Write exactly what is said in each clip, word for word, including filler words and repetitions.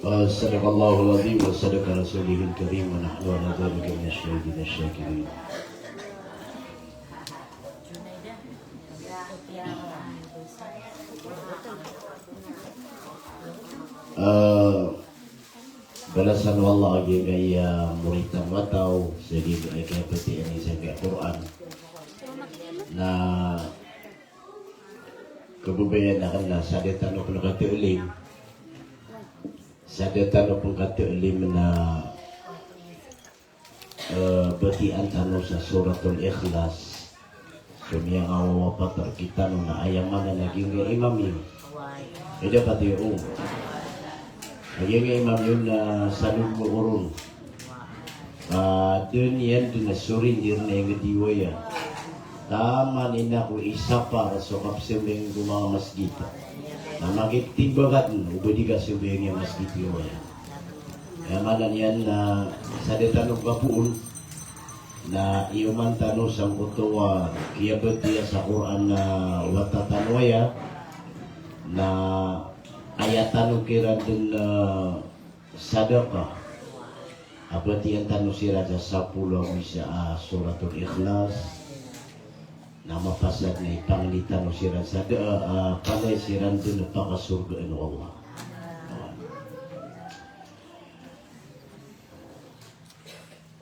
صدق الله العظيم وصدق رسوله الكريم ونحن على ذلك من الشاهدين الشاكرين. Ah, balasan o Allah a giyangkaya, ah, moritan a taw, sa giyangkaya, ah, kiyabatiya niyan sangkaya Qur'an. Na kababayaan akn na sa da tano pn kataalim, sa da tano pn kataalim na, eh, batiyaan tano sa Suratul Ikhlas. So miyangawawapat rkitano na aya maana na giyangkaya imam iyan. Ida pati o. Giyangkaya imam iyan na sa loloma oron. Ah, dn iyan dn a sorin di rn a ingd i waya. Taman ina ko isapar so kapsambayang ko manga masgit. Na makitimbang ka dn o ba di kasambayang iyan masgit i waya. Aya maana niyan na sa da tano kapoon na iyoman tano sangkoto a kiyabatiya sa Qur'an a wata tano aya, na aya tano kiran dn, eh, sadaqah. A batiyaan tano siran sa sapolo ago isa a Suratul Ikhlas. Na mapasad na ipangni tano siran sa da, ah, palaya siran dn pakasorgaan o Allah.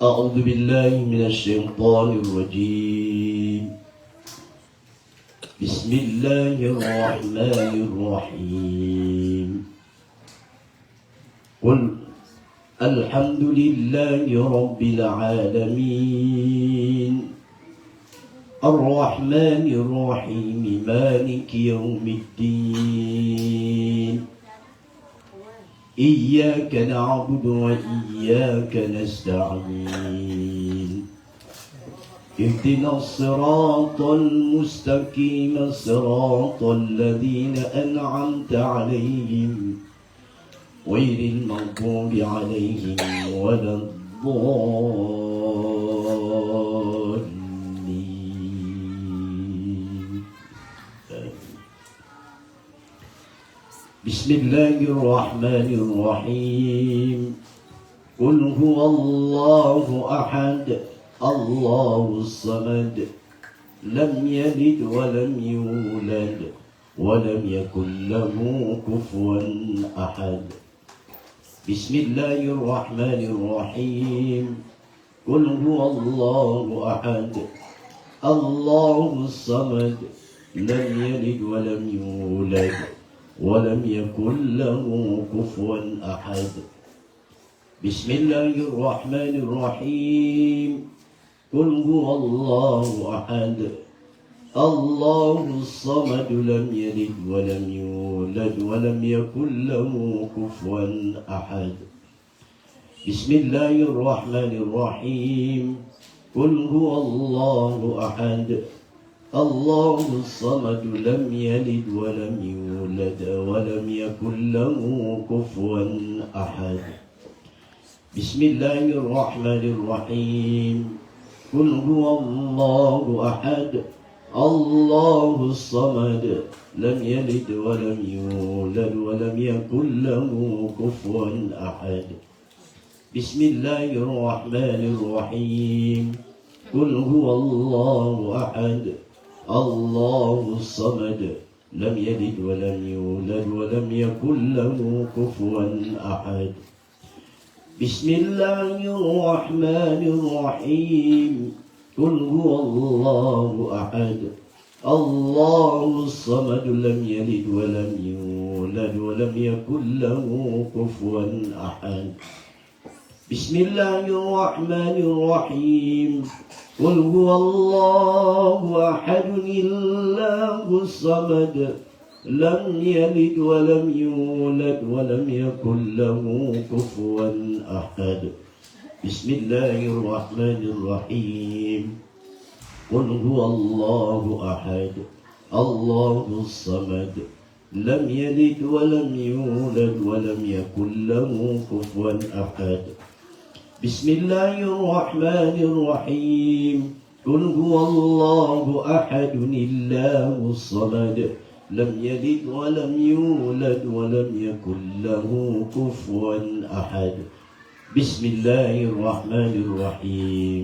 أعوذ بالله من الشيطان الرجيم. بسم الله الرحمن الرحيم. قل الحمد لله رب العالمين. الرحمن الرحيم. مالك يوم الدين. إياك نعبد وإياك نستعين. اهدنا الصراط المستقيم، صراط الذين أنعمت عليهم، غير المغضوب عليهم ولا الضالين. آمين. بسم الله الرحمن الرحيم. قل هو الله أحد، الله الصمد، لم يلد ولم يولد، ولم يكن له كفوا أحد. بسم الله الرحمن الرحيم. قل هو الله أحد، الله الصمد، لم يلد ولم يولد، ولم يكن له كفوا أحد. بسم الله الرحمن الرحيم. قل هو الله أحد، الله الصمد، لم يلد ولم يولد، ولم يكن له كفوا أحد. بسم الله الرحمن الرحيم. قل هو الله أحد، الله الصمد، لم يلد ولم يولد، ولم يكن له كفوا أحد. بسم الله الرحمن الرحيم. قل هو الله أحد، الله الصمد، لم يلد ولم يولد، ولم يكن له كفوا أحد. بسم الله الرحمن الرحيم. قل هو الله أحد، الله الصمد، لم يلد ولم يولد، ولم يكن له كفوا أحد. بسم الله الرحمن الرحيم. قل هو الله أحد، الله الصمد، لم يلد ولم يولد، ولم يكن له كفوا أحد. بسم الله الرحمن الرحيم. قل هو الله أحد، الله الصمد، لم يلد ولم يولد، ولم يكن له كفوا أحد. بسم الله الرحمن الرحيم. قل هو الله أحد، الله الصمد، لم يلد ولم يولد، ولم يكن له كفوا أحد. بسم الله الرحمن الرحيم. قل هو الله أحد، الله الصمد، لم يلد ولم يولد ولم يكن له كفوا أحد. بسم الله الرحمن الرحيم.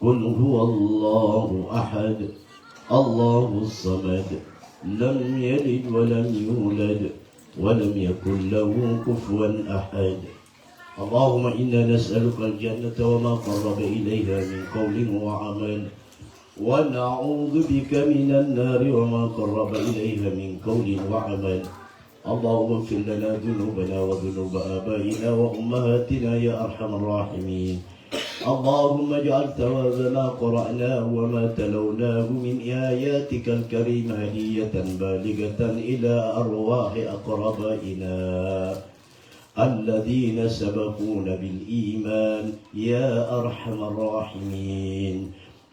قل هو الله أحد. الله الصمد. لم يلد ولم يولد ولم يكن له كفوا أحد. اللهم إنا نسألك الجنة وما قرب إليها من قول وعمل، ونعوذ بك من النار وما قرب إليها من قول وعمل. اللهم اغفر لنا ذنوبنا وذنوب آبائنا وأمهاتنا يا أرحم الراحمين. اللهم اجعل ثواب ما قرأناه وما تلوناه من آياتك الكريمة هدية بالغة إلى أرواح أقربائنا الذين سبقونا بالإيمان يا أرحم الراحمين.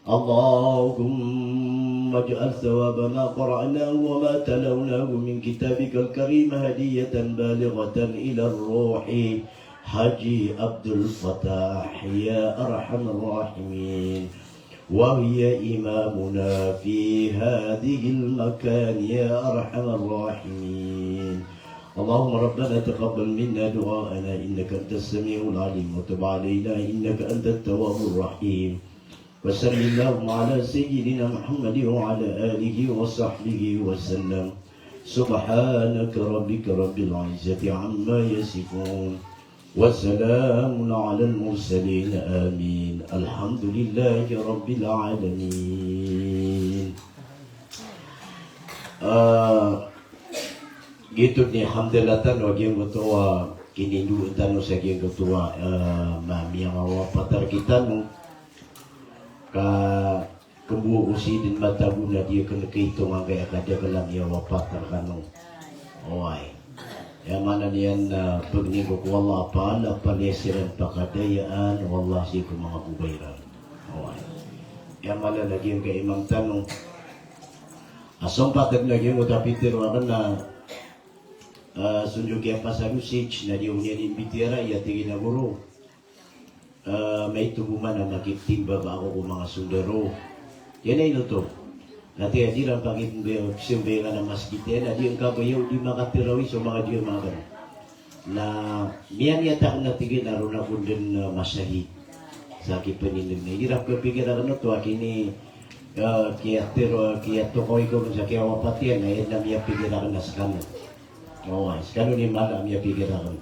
اللهم اجعل ثواب ما قرأناه وما تلوناه من كتابك الكريم هدية بالغة إلى الروح حاج عبد الفتاح يا أرحم الراحمين. وهي إمامنا في هذه المكان يا أرحم الراحمين. اللهم ربنا تقبل منا دعاءنا إنك أنت السميع العليم وتب علينا إنك أنت التواب الرحيم. وصل اللهم على سيدنا محمد وعلى آله وصحبه وسلم. سبحانك ربك رب العزة عما يصفون. وسلام على المرسلين. آمين. الحمد لله رب العالمين. Ah, giyoto i hamdallah tano a giyangkoto a kinindod tano sa giyangkoto a, ah, ma-, miyangawapat a rk tano. Ka kmbo o si dn matago na di akn kaitong angkaya kadakl a miyawapat rkano. Oway. Aya maana niyan na pagni ko ko Allah a palaya siran pakadayaan o Allah sii ko manga bobay iran. Oway. Aya maana na giyangkai a imam tano a sompat dn a giyangkoto a pitharo akn na, ah, so ndod kiyapasad o stage na di ako niyan imbitiyarai a tig iyan a goro. Ah, maito bo man a makitimbaba ako ko manga sondaro. Giyanan oto. Na tig iyan a di ran pakipmbayang, pzambayangan a masgit iyan, a di ngka ba iyo di makatarawi so manga di a manga. Na miyaniyat akn a tig iyan a ron ako dn, ah, masahid. Sa kipnindg na igira pkhapikir akn oto a kini, ah, kiyataro, kiyatokawi ko sa kiyawapat iyan, na iyan na miyapikir akn a skano. Oway, skano i mala a miyapikir akn.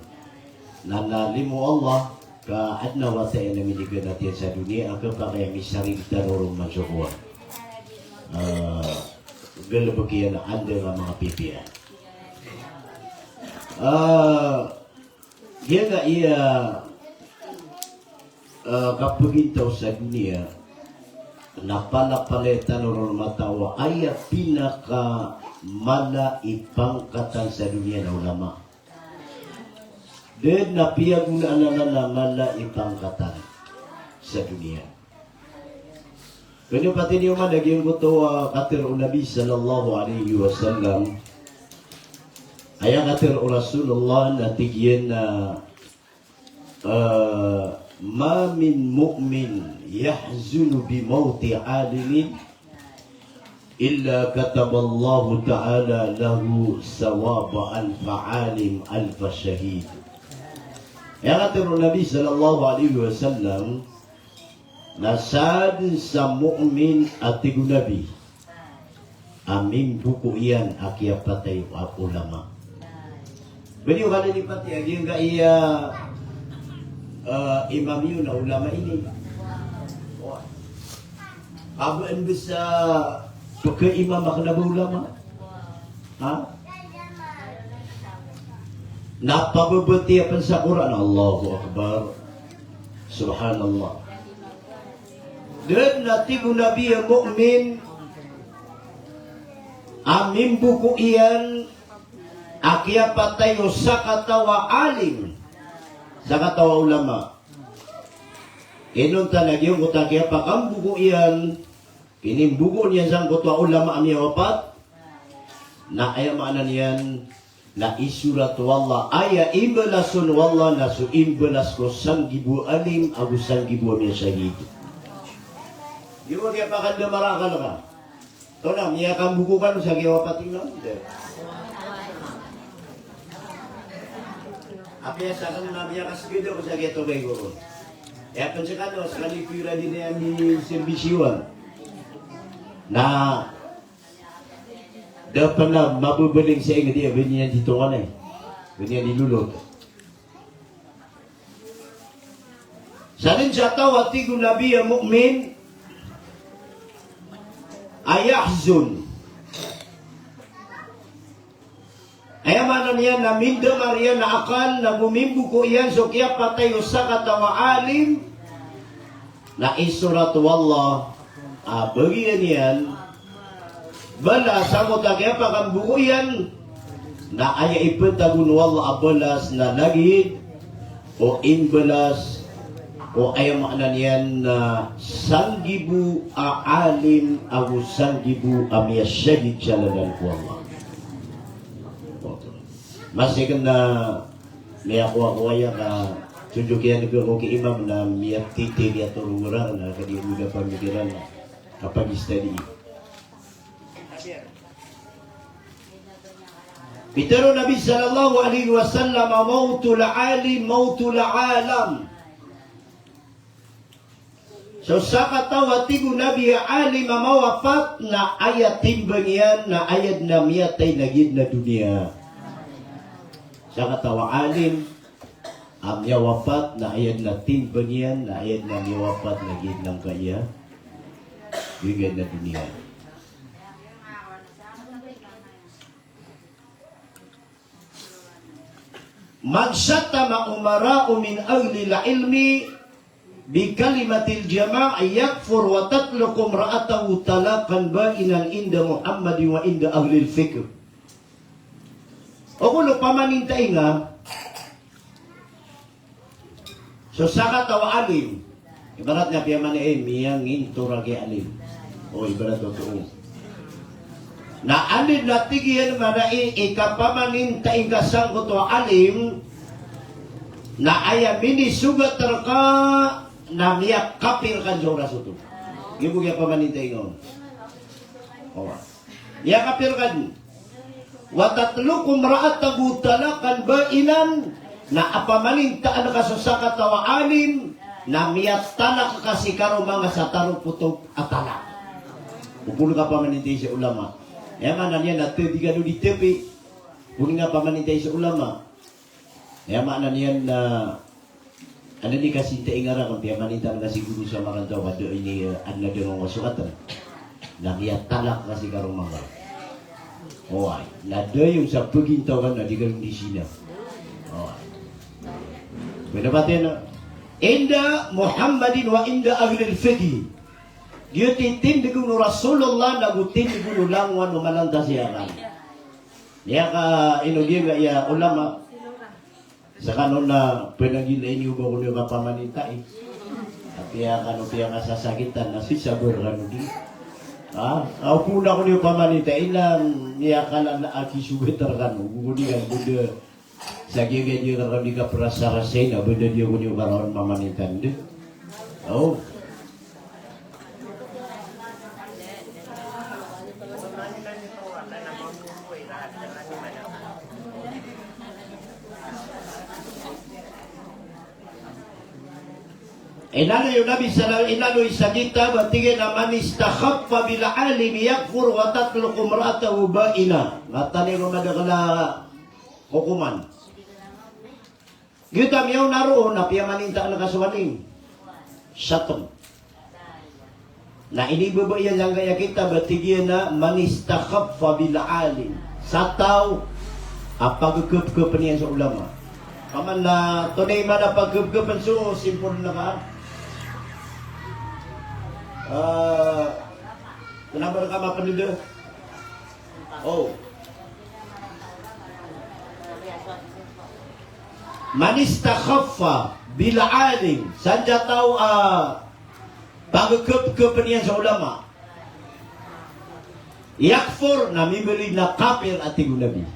Na, na limo o Allah ka adn a wata iyan a miniganat iyan sa doniya a khapakay a misarig tano ron man so kowan. Ah, galbk iyan a andal a manga pipiya. Ah, giyangkaya, ah, kapagintaw sa doniya, na palapalaya tano ron mataw a aya pinakamala i pangkatan sa doniya na ulama. Da dn a piyagonaan anan a mala i pangkatan sa doniya. Kaniyo pati niyo man a giyangkoto a katharo o Nabi sallallahu alaihi wasallam. Aya katharo o Rasulullah na tig iyan a, ah, "Ma min mu'min yahzunu bi mawti alimin illa kataballahu ta'ala lahu thawaba alfa alim alfa shahid." Aya katharo o Nabi sallallahu alaihi wasallam, na sadn sa mu'min a tig o Nabi a mimboko iyan a kiyapatay a ulama. Ba niyo kalilipati a giyangkaya, eh, imam iyo na ulama ini. Aba, imbes a pkhaimam akn a ba ulama. Ha? Na pababatiya pn sa Qur'an, Allahu Akbar. Subhanallah. Da dn a tig o Nabi a mu'min a mimboko iyan a kiyapatay o sakataw a alim, sakataw a ulama. Inonta na giyangkoto a kiyapakamboko iyan, inimboko niyan sangkoto a ulama a miyawapat, na aya maana niyan na isorat o Allah, aya imbalason o Allah na so imbalas ko sanggibo a alim ago sanggibo a miyashahid. Di ba kiyapakandamar a akal ka? Tona, miyakamboko kano sa giya wapat iyan? Apiya sakn na miyakasgad ako sa giya tobay ko ron. Aya pn skano, skaniyan ko iran di niyan di serbisyoan. Na da pn a mababaling sa ingd iyan, ba niyan di tonganay, ba niyan di lolot. Sadn sa taw a tig o Nabi a mu'min a yahzun. Aya maana niyan na mindamar iyan a akal, na go mimboko iyan so kiyapatay o sakataw a alim, na isorat o Allah a bagian iyan balas angkoto a kiyapakamboko iyan, na aya iptago o Allah a balas na lagid o imbalas o, aya maana niyan na sanggibo a alim ago sanggibo a miyashahid sa lalan ko Allah. Masi kna miyakowa-kowa iyan ka, sodok iyan ko ki imam na miyatiti, miyatoro ngora na kadi o da pamikiran na kapag-study. Pitharo o Nabi sallallahu alaihi wasallam, "Mawtul alim, mawtul alam." So sakataw a tig o Nabi a alim a mawapat na aya timbang iyan na aya dn a miyatay na giya dn a doniya. Sakataw a alim a miyawapat na aya dn a timbang iyan na aya dn a miyawapat na giya dn a mkaya, giya dn a doniya. "Man shatama umara'u min ahlil ilmi bi kalimatil jama' yakfur wa tatliqu imra'atahu talaqan ba'inan inda Muhammadin wa inda ahlil fiqh." Ogaid na pamaninta ingd so sakataw a alim. Ibarat na piyamani, eh, miyangintor a giya alim. O, ibarat oto. Na anda dn a tig iyan a maana i, i kapamaninta ingd ka sangkoto a alim, na aya minisogat rka na miyakapir ka dn so oras oto. Giya bo giya pamaninta ingd on. O. Miyakapir ka dn. "Wa tatliqu imra'atahu talaqan ba'inan," na a pamanintaan ka so sakataw a alim, na miyatalak ka si karoma nga sa taropotop a talak. Opama ka pamaninta i sa ulama. Aya maana niyan na tadi ka do di tepi. Opama ka pamaninta i sa ulama. Aya maana niyan na, anda di kasinta ingara kan piyamaninta nga si goro sa marantaw, kada ini, eh, adn a da ngka so katan. Na miyatalak ka si karoma nga. Oway, na da iyo sa pagintaw ka na di ka di sina. Oway. Pwede ba tena? Inda Muhammadin wa inda ahlil fiqh. Giyoto i tindg o Rasulullah, na go tindg o langowan o malantas iyan. Aya ka ino giya nga iya ulama. Skano na pnagilay niyo ba ko niyo kapamanintai. Apiya kano piyakasasakitan na si sabar kano di. Ha? Aw puna ko niyo pamanintai na miyakalan a kisogat rkano. Go di kan bnda sa giya giya di kano di kaprasarasay na bnda di ko niyo karawan pamanintan di. Aw. Inaloy o Nabi sallallahu, inaloy sa kitab a tig iyan a man istakhaffa bil alim yakfur wa tatliqu imra'atahu ba'inah. Mataan iyo madakl a hukuman. Giyoto a miyaona roo na piyamanintaan ka so alim. Satm. Na inibaba iyan sangkaya kitab a tig iyan a man istakhaffa bil alim. Sa taw a pagkepkepn iyan so ulama. Paman na tonay man a pagkepkepn so simpol na ka. Ah, kna ba rka mapnd? O. Man istakhaffa bil alim, sa taw a pagkepkepn iyan so ulama. Yakfur, na mimbaloy na kapir a tig o Nabi.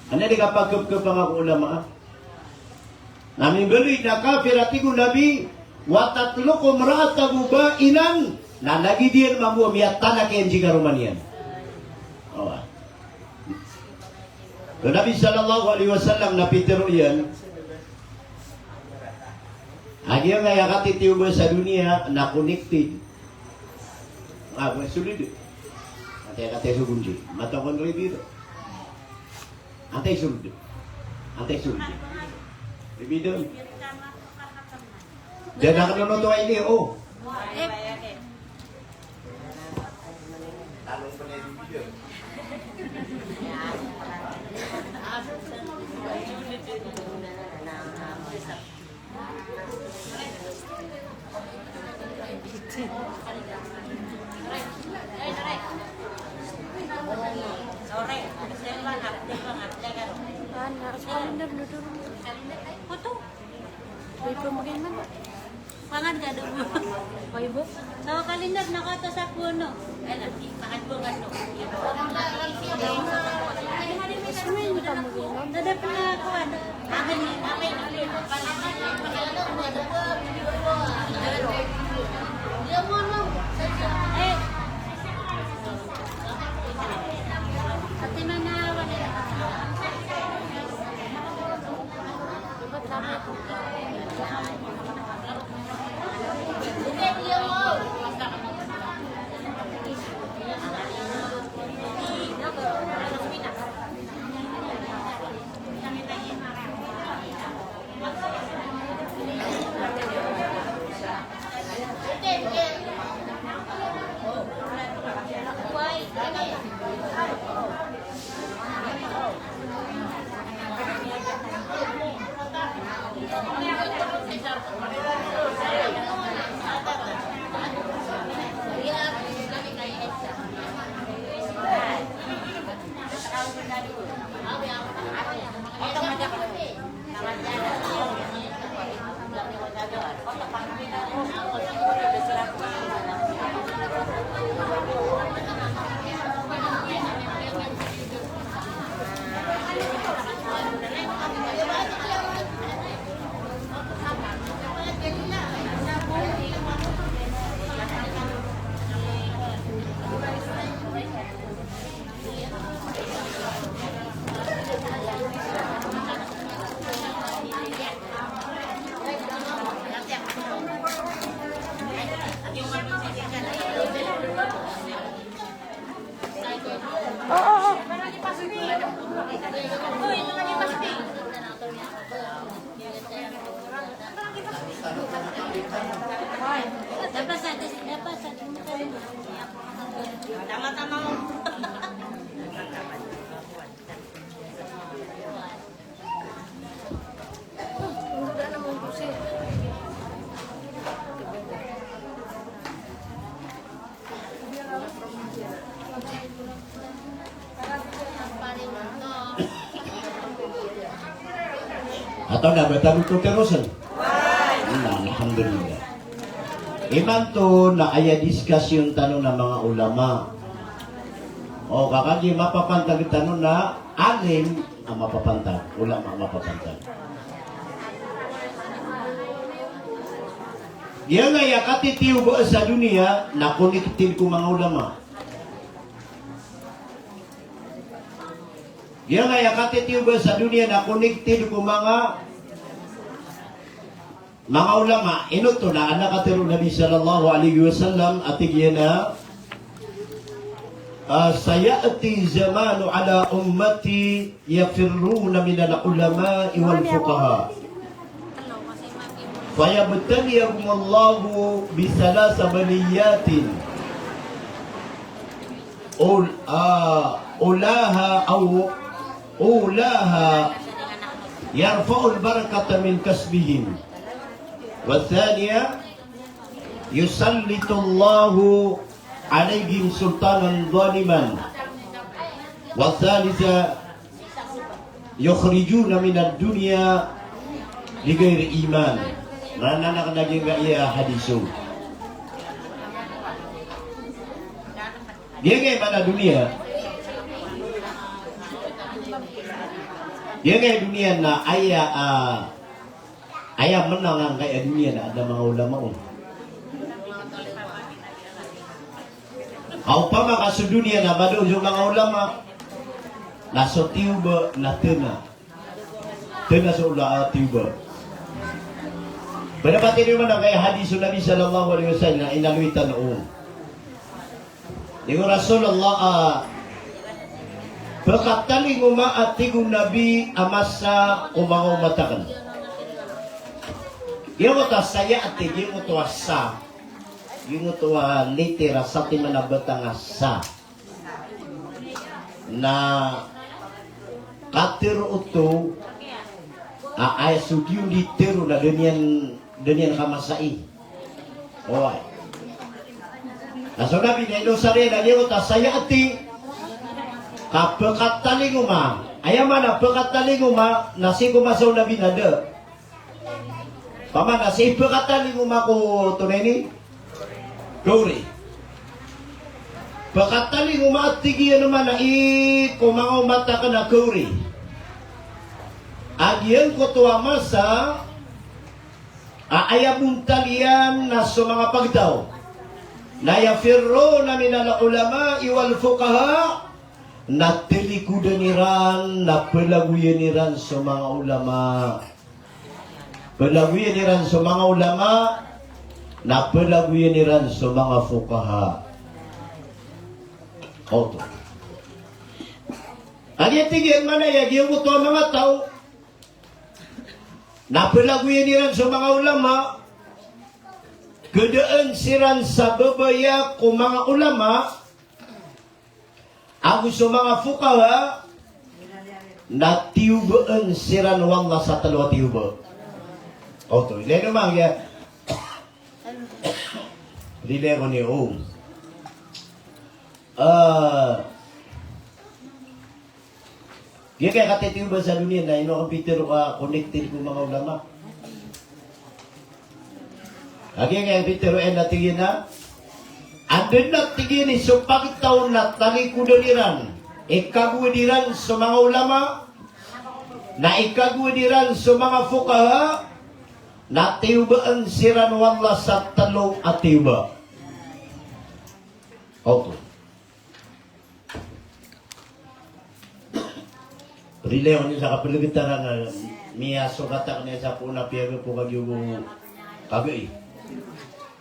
Anda di kapagkepkepn ko ulama? Na mimbaloy na kapir a tig o Nabi, wa tatliqu imra'atahu ba'inan, Na lagid iyan mambo a miyatanak iyan sii karoma niyan. Oway. So Nabi sallallahu alaihi wasallam na pitharo iyan a giyangkaya katitiyoba sa doniya na connected. Ah, ba solid. Antaa i kataya so gonji. Mataw kon ribiro. Antaa i solid. Antaa i solid. Ribiro. Dada ka nono to ay di, oh. Ano, sa kalendar, dudurong. Foto. Ito, maganda. Pangan ka doon. Ay, bo? So, kalendar na ka to sa puno. Ay, lagi. Pangan ko ka doon. Gusto mo yun, ito, maganda. Dadap na ako, ano? Akin, akin. Eh. Ate, mana, wala. Ataw na ba tano to terosen? Hmm, alhamdulillah. Imanto na aya discussion tano na manga ulama. O, ka kagiya mapapantag tano na alim a mapapantag, ulama a mapapantag. Giyangkaya katitiyoba sa doniya na connected ko manga ulama. Giyangkaya katitiyoba sa doniya na connected ko manga, manga ulama. Ino oto? Na adn a katharo o Nabi sallallahu alaihi wasallam a tig iyan a, ah, "Saya'ti zamanu ala ummati yafirruna minal ulama'i wal fuqaha." Fayabtaliyahumullahu bi thalatha baliyatin. Ul-, ah, ulaha aw ulaha yarfa'ul barakata min kasbihim. Wa thaniya yusallitullahu alaihim sultanan zaliman. Wa thalitha yukhrijuna minad dunya bighairi iman. Ranan akn a giyangkaya hadis on. Giyangkaya maana doniya. Giyangkaya doniya na aya, ah, aya menang angkaya doniya na adn a manga ulama on. Opama ka so doniya na madaw so manga ulama, na so tiyoba na tana. Tana so ola a tiyoba. Pd a pati niyo man angkaya hadis o Nabi sallallahu alaihi wasallam na inaloy tano. Tig o Rasulullah a, pkatalingoma a tig o Nabi a masa ko manga omat akn. Giyoto a saya a tig, giyoto a sa. Giyoto a liter a sa timan a batang a sa. Na katharo oto a aya so giyoto i tharo na da niyan, da niyan kamasai. Oway. Na so Nabi na inosar iyan a giyoto a saya a tig ka pkatalingoma. Aya maana pkatalingoma na sii ko masa o Nabi na da. Opama na sii pkatalingoma ko tonaa ini? Gawri. Pkatalingoma a tig iyan man a i ko manga omat akn a gawri. A giyangkoto a masa a aya bontal iyan na so manga pagtaw. Na yafirruna minal ulama'i wal fuqaha, na talikodan iran, na palagoyan iran so manga ulama. Palagoyan iran so manga ulama, na palagoyan iran so manga fuqaha. Oto. Kagiya tig iyan man aya giyangkoto a manga taw na palagoyan iran so manga ulama, kadaan siran sa babaya ko manga ulama, ago so manga fuqaha, na tiyobaan siran o Allah sa tlo a tiyoba. Oto, ilay no man giya. Ilay ko niyo. Ah, Giyangkaya katitiyoba sa doniya na ino akn pitharo a connected ko manga ulama. Giyangkaya pitharo iyan na tig iyan a, anda na tig iyan i so pagtaw na talikodan iran, ikagowad iran so manga ulama, na ikagowad iran so manga fuqaha, na tiyobaan siran o Allah sa tlo a tiyoba. Oto. Prilay niyo sa kaplgtaran a miyasogat akn iyan sa poon a piyagapo kagiya kagai.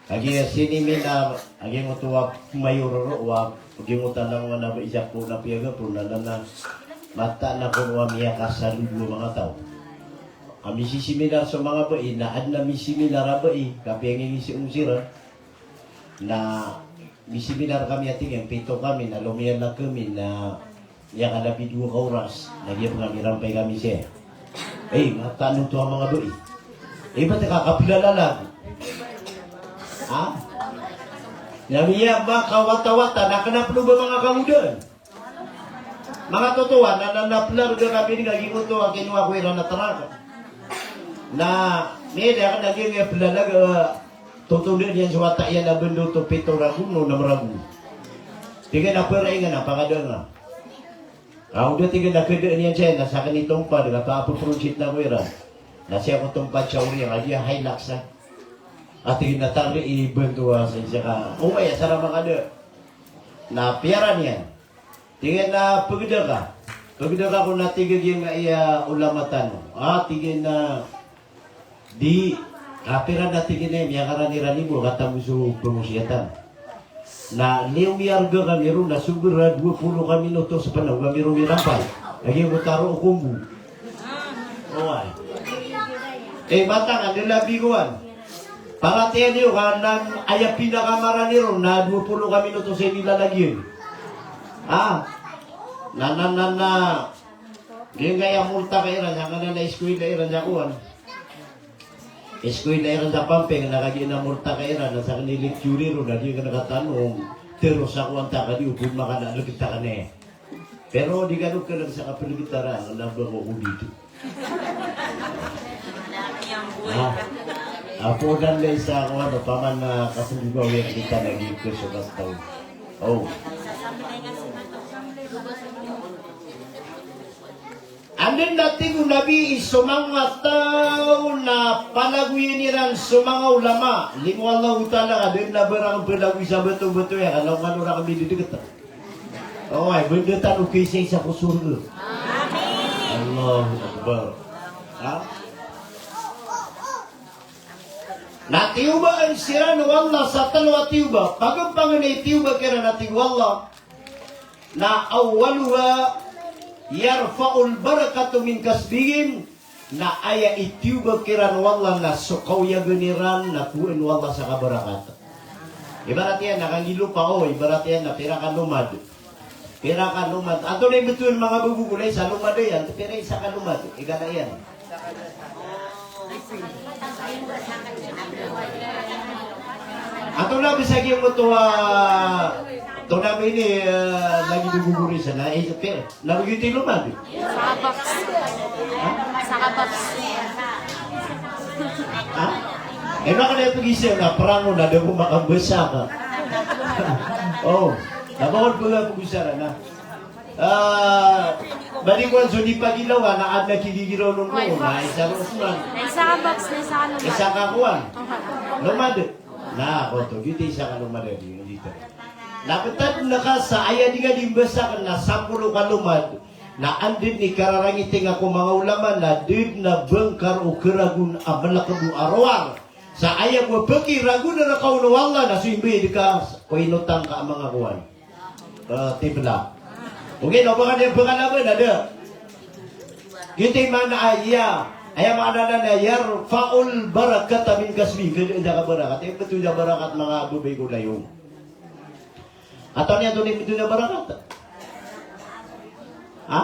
Kagiya siniminar, kagiya ngoto a mayororo, kagiya ngoto a langowan a bai sa poon a piyagapo, na, na, na, mataan ako a miyakasalubo a manga taw. A misisiminar so manga bai, na adn a misiminar a bai, ka piyangingisi on siran. Na misiminar kami a tig iyan, pito kami, na lomiyana kami, na miyakalabi dowa ka oras, na giya pn a mirampay kami saya. Eh, mataan oto a manga bai. Eh, ba tig ka kaplalalag? Ha? Na miyamakawatawata, na kna pn o ba manga kangodaan. Manga totowan, na, na, na plarga kami ini, kagiya ngoto a kinowa ko iran a trak. Na, miyada akn a giya plalalag, eh, totondaan iyan so wata iyan a bndo oto pito ragon o nam ragon. Tig iyan a piraingan a pakadaan. Ka o da tig iyan a kadaan iyan saya, na sakn i tompad, ka papaproject na ko iran. Na saya ko tompad sa oriyan, a giya Hilux a. A tig iyan a tangli i bndo a sa, saya ka, o aya, sa ra makada. Na piyara niyan. Tig iyan a pgda ka. Pgda ka kon a tig iyan a iya ulama tano. A tig iyan a di, kapira na tig iyan a miyakarani-rani bo, katawan so pangosiyatan. Na liyo miyarga kami ron na sobra dowa polo ka minutos pn a kami ron mirampay. Lagid o taro o kombo. Oway. Eh, mataan a lalabi kowan. Paratiyaya niyo ka nan aya pinakamarani ron na dowa polo ka minutos i nilalagid iyan. Ah. Na, na, na, na. Giyangkaya morta ka iran, sa kna na iskuwila iran sa kowan. Iskuwila iran sa Pampeng, na kagiya na morta ka iran, na sakn i lecturer ron, na di kna katanom. Tero sa kowan ta ka di opod makana lgta ka ne. Pero di kano kna sa kaplgtaran, na ba ko ko dito. Ha? Apo dan da isa ko ano, paman na kasmbibawi kita lagi ko so kastaw. Oh. Anda na tig o Nabi i so manga taw na palagoyan iran so manga ulama, limo Allahu Ta'ala ka da dn a ba rakn palagoy sa bato-bato iyan, ka langon o rakn mididgt. Oway, bndatan o kisaisa ko sorga. Amin. Allahu Akbar. Ha? Na tiyobaan siran o Allah sa tlo a tiyoba. Pagpangni a tiyoba kiran a tig o Allah. Na awwaluha yarfa'ul barakata min kasbihim, na aya itiyoba kiran o Allah na so kaoyagan iran na kowaan o Allah sa kabarakat. Ibarat iyan na kanggilopa o, ibarat iyan na pira ka lomad. Pira ka lomad. Antonaa i bthowan o manga babay ko na isa lomad iyan, pira isa ka lomad. Igana iyan. Antonaa bs a giyoto a, antonaa ba ini, eh, lagid o gogori sa na, eh, pe-, na giyoto i lomad? Saka box. Ha? Saka box. Ha? Eh, makaday pagisa na prango na da ko makambasa ka. Oh, na bakod ko na pagisa na. Ah, bali ko so di pagilaw, ah, na adn a kigigiraw on ko, na isa ko suman. Na isa ka box, na isa ka lomad. Isa ka kowan. Lomad. Na, oto, giyoto isa ka lomad a di, giyoto. Na btad na ka sa aya di nga di mbasa ka na sapolo ka lomad. Na anda i kararangiti nga ko manga ulama na da dn a bangkar o karagon a mlkdo a rowar. Sa aya bo a pkiragon rka on o Allah na so imbayad ka ko inotang ka a manga kowan. Eh, tibla. Ogaid na o ba ka di pkalaban, na da. Giyoto i maana aya. Aya maana niyan na yarfa'ul barakata min kasbi. Giyoto i kabarakat. Aya btho a barakat, manga babay ko na iyo. Antonaa i, antonaa i btho a barakat? Ha?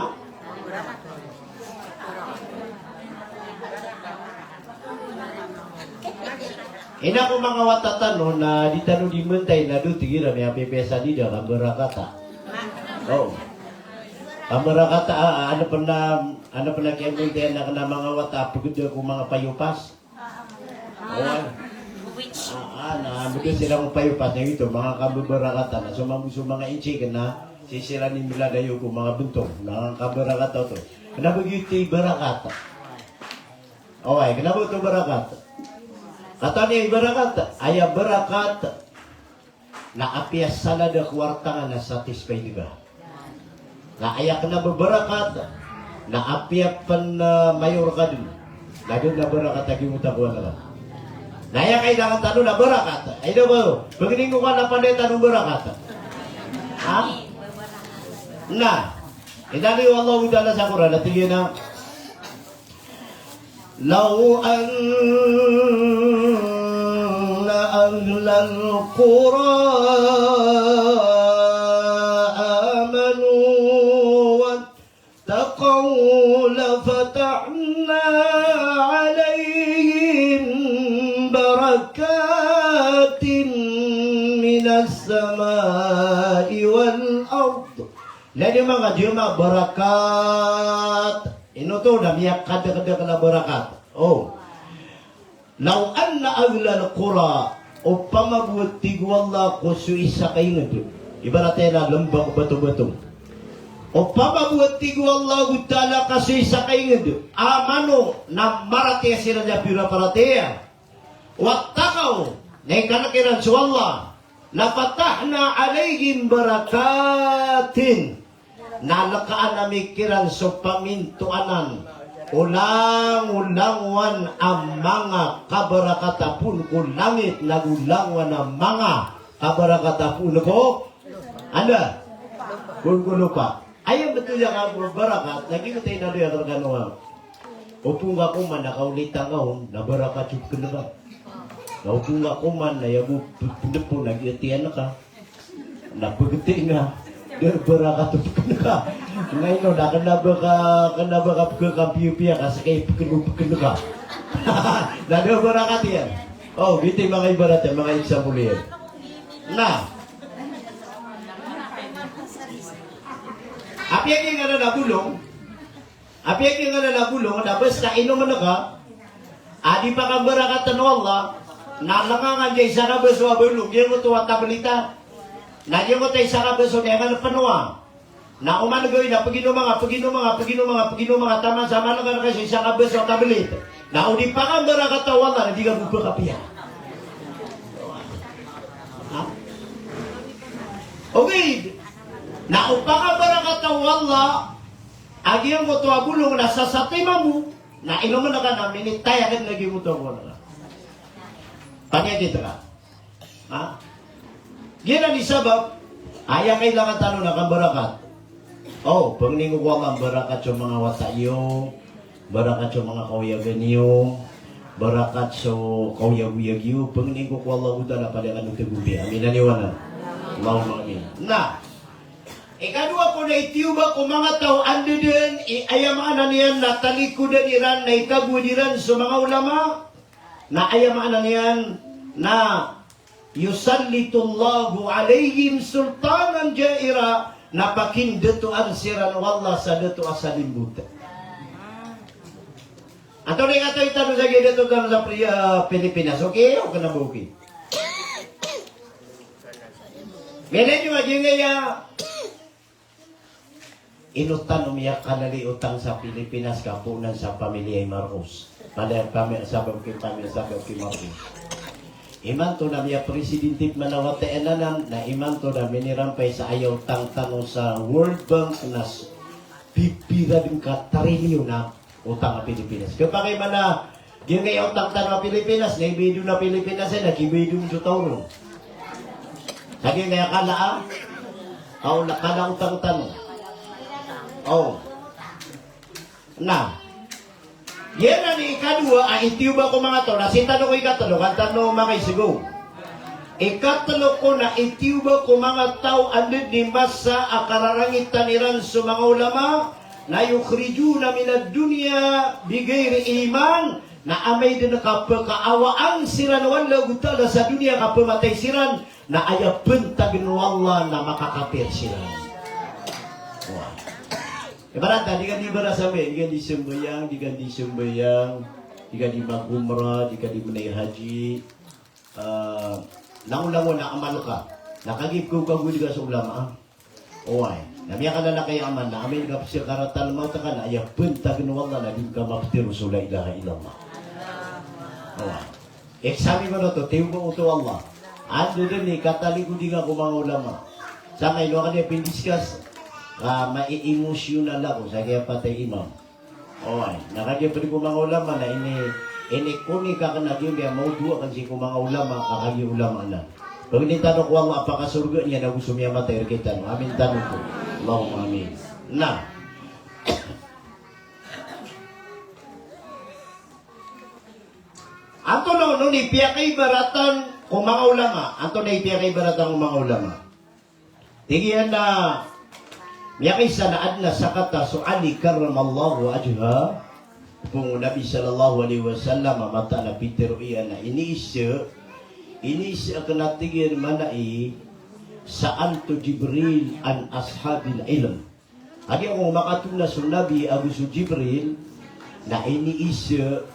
Ino ko manga wata tano na di tano di mantay na da, tig iran, miyapipiya sa di da, kambarakata. O. Kambarakata, a, a, ano pn a, ano pn a kiyamantayan a kna a manga wata a pgda ko manga payopas. O. A, a, na, mbgay siran ko payopas na giyoto, manga kambarakata na, so manga, so manga inchik na, sii siran i mlalayo ko manga bntong, manga kambarakata oto. Kna ba giyoto i barakat. Oway, kna ba oto barakat. Katawan iyo i barakat, aya barakat na apiya salad ko warta nga na satisfied ka. Na aya kna ba barakat, na apiya pn, eh, mayor ka dn, na da dn a barakat a giyangkoto a kowan ka. Na aya kailangan tano na barakat. Ay da ba, pagningo ka na panday tano barakat. Ha? Na, inaloy o Allahu Ta'ala sa Qur'an, na tig iyan a, لو أن أهل القرى آمنوا واتقوا لفتحنا عليهم بركات من السماء والأرض. Lagid o manga jamaah, barakat. Ino oto na miyakadakdakl a barakat. O. Law anna ahlal qura, opama bo a tig o Allah ko so isa ka ingd, ibarat iyan a lmbak, bato-bato. Opama bo a tig o Allahu Ta'ala ka so isa ka ingd, amanu, na maratiyaya siran a pira paratiyaya, wattaqaw, na ikalk iran so Allah, lafatahna alayhim barakatin, na lkaan ami kiran so pamintoanan o langolangowan a manga kabarakata poon ko langit, nago langowan a manga kabarakata poon ko, anda? Poon ko lopa. Aya btad iyan a barakat, lagid o tinadoya rkano a, opama ka koman na kaolitan ka on, na barakat so pkn ka. Na opama ka koman na aya bo p-, pndpo na giya tiyan ka. Na pgti nga, da barakat o pkn ka. Nga ino, na kna ba ka, kna ba ka pkn ka piyapiya ka, ska i pkn o pkn ka. Na da barakat iyan. O, giyoto i manga ibarat iyan, manga example iyan. Na, apiya giya nga na bolong, Apiya giya nga na bolong, na basta inomn ka a di pakabarakatn o Allah, na lkangan iyan sa isa ka baso a bolong, giyangkoto a tablita. Na giyangkoto a isa ka baso na iyan pnowa. Na oman gawii na pagino manga, pagino manga, pagino manga, pagino manga, taman sa manga ka sii sa kabes o tablet. Na o di pakambarakat o Allah na di ka bo pakapiya. Ha? Okay. Na o pakambarakat o Allah a giyangkoto a bolong na sasatiman bo, na inomen ka na minitayag na giyangkoto a bolong. Pangedit ka. Ha? Giyanan i sabap a aya kailangan tano na kambarakat. O, pangnin ko ko Allah, barakat so manga wata iyo, barakat so manga kaoyagan iyo, barakat so kaoyagoyag iyo, pangnin ko ko Allahu Ta'ala, paliyakan o tagompiya. Amin, aniwanan. Allahumma amin. Na, ikadowa ko na itiyoba ko manga taw a anda den i, aya maana niyan na talikodan iran, na ikagowad iran so manga ulama, na aya maana niyan na yusallitullahu alaihim sultanan jaira, na pakindatoan siran o Allah sa dato a salimbot. Antonaa i katawi tano sa giya dato tano sa Pri-, ah, Pilipinas? Okay? O kena ba okay? Miyada niyo a giyangkaya Ino tano miyakalala i otang sa Pilipinas ka poonan sa pamilya i Marcos. Pala pami-, sabap ki pami-, sabap ki Marcos. Imanto na miyapresidente pman a wata iyan anan, na imanto na minirampay sa aya otang tano sa World Bank na s-, pipira den ka trilyon a otang a Pilipinas. Kepakay mana, giyangkaya otang tano a Pilipinas, na ibayad on a Pilipinas, na kibayad on so taw ron. Sa giyangkaya kala a, aw, na kala a otang tano. Aw. Na, giyanan i ikadowa a itiyoba ko manga taw, na sii tano ko ikatelo, ka tano makaisegaw. Ikatelo ko na itiyoba ko manga taw a anda den i masa a kararangitan iran so manga ulama, na yukhrijuna minad dunya bighairi iman, na amay den kapekaawaan siran o Allahu Ta'ala sa doniya ka pematay siran, na aya pentagen o Allah na makakapir siran. Wah. Ibarat a di ka di barasambayang, di ka di sambayang, di ka di sambayang, di ka di mag-umrah, di ka di menay haji. Ah, langon-langon a amal ka. Na kagiya pekagowad ka so ulama, ah. Oway. Na miyakalala ka i amal na amay ka pesikaratan mawt ka na aya pentagen o Allah na di ka mapetero so la ilaha illallah. Oway. Exam iyan oto, tiyoba oto o Allah. Anda den i katalikodi nga ko manga ulama. Sangkai ino ka di pindiscuss. Ka ma-emotional ako sa kiyapatay imam. Oway, na kagiya ped ko manga ulama na ini, ini konik aken a giyangkaya mawdo aken sii ko manga ulama, ka kagiya ulama anan. Pangnin tano ko Allah a pakasorgaan iyan ago so miyamatay rektano. Amin tano oto. Allahumma amin. Na, antonaa onon i piyakaibaratan ko manga ulama? Antonaa i piyakaibaratan ko manga ulama? Tig iyan a miyakaisa na aden a sakataw so Ali karramallahu wajhah, poon o Nabi sallallahu alaihi wasallam, a mataan a pitero iyan a iniiza, iniiza aken a tig iyan a mana i, sa'altu Jibril an ashabil ilm. Kagiya ko makatona so Nabi ago so Jibril, na iniiza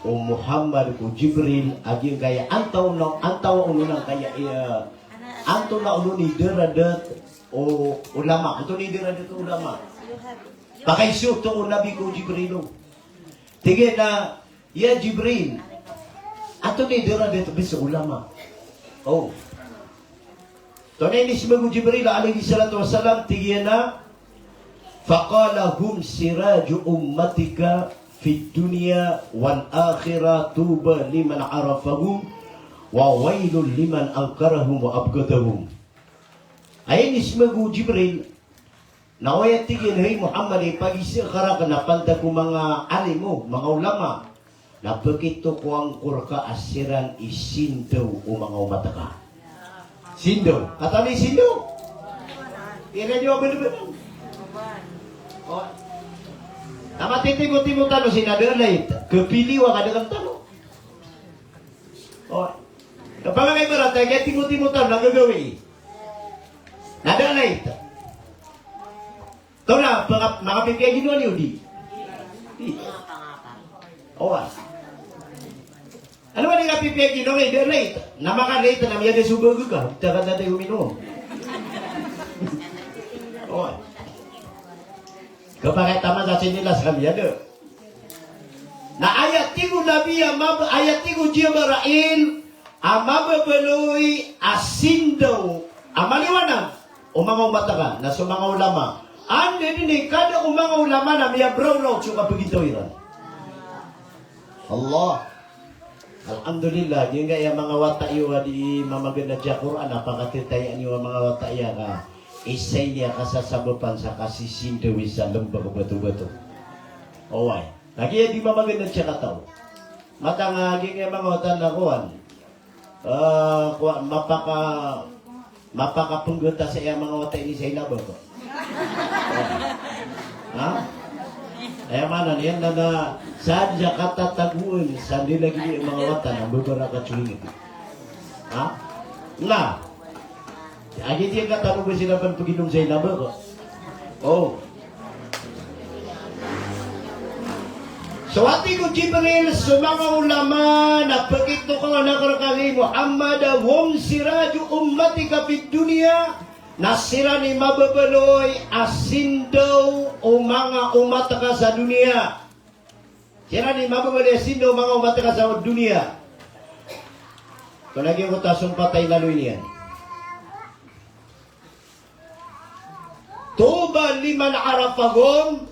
o Muhammad ko Jibril a giyangkaya antawaa, antawaa onon angkaya, iya, antonaa onon i daradat o ulama, antonaa i daradat o ulama. Pakaiza oto o Nabi ko Jibril on. Tig iyan a, ya Jibril, antonaa i daradat o bes o ulama? O. Antonaa i inisembag o Jibril alayhis salatu wassalam, tig iyan a, faqala hum siraju ummatika fid dunya wal akhirah, tuba liman arafahum, wa waylun liman ankarahum wa abghadahum. Aya inisembag o Jibril, na aya tig iyan, hay Muhammad, ipagizaa ka raken a pantag ko manga alim o, manga ulama, na pekito ko angkor ka a siran i sindaw o manga omat ka. Sindaw. Katawan i sindaw? Iran iyo a benebenan. O. Na matitimo-timo tano sii na da a light. Kepiliwa ka da ken tano. O. Kapag kaibarat a kiyatimo-timo tano na gagawii. Na da a light. Taw na, panga-, makapipiya ginawa niyo di? Di. Oway. Ano ba di kapipiya ginawa, di a light? Na maka-light na miyada so bago ka. Di ka na tayo uminom. Oway. Kapakay taman sa sinilas kami, aya da. Na aya tig o Nabi a mab-, aya tig o Jibril a mababaloy a sindaw a maliwanag o manga omat ka, na so manga ulama. Anda dn i kada o manga ulama na miyabraw-raw so kapagintaw iran. Allah. Alhamdulillah, giyangkaya manga wata iyo a di mamaganad sa Qur'an, a pakatatayaan iyo a manga wata iya ka isa ini a kasasabapan sa kasisindawi sa lmbag bato-bato. Oway. Kagiya di mamaganad sa kataw. Matang a giyangkaya manga wata na kowan. Eh, kowan, mapaka-, mapakapnggota sa iya manga wata ini sa ilabag. Ha? Aya maana niyan na, na sa di sa katatagoan, sa di lagi di manga wata na mbabarakat so ingd. Ha? Na. Agi di katano ba sila pn pginom sa ilabag? Oh. So tig o Jibril, so manga ulama na pkitokawan akn rka hay Muhammad, hum siraju ummatika fid dunya, na siran i mababaloy a sindaw o manga omat ka sa doniya. Siran i mababaloy a sindaw o manga omat ka sa doniya. Ito lagi ko tasong patay na loy niyan. Tuba liman arafahum,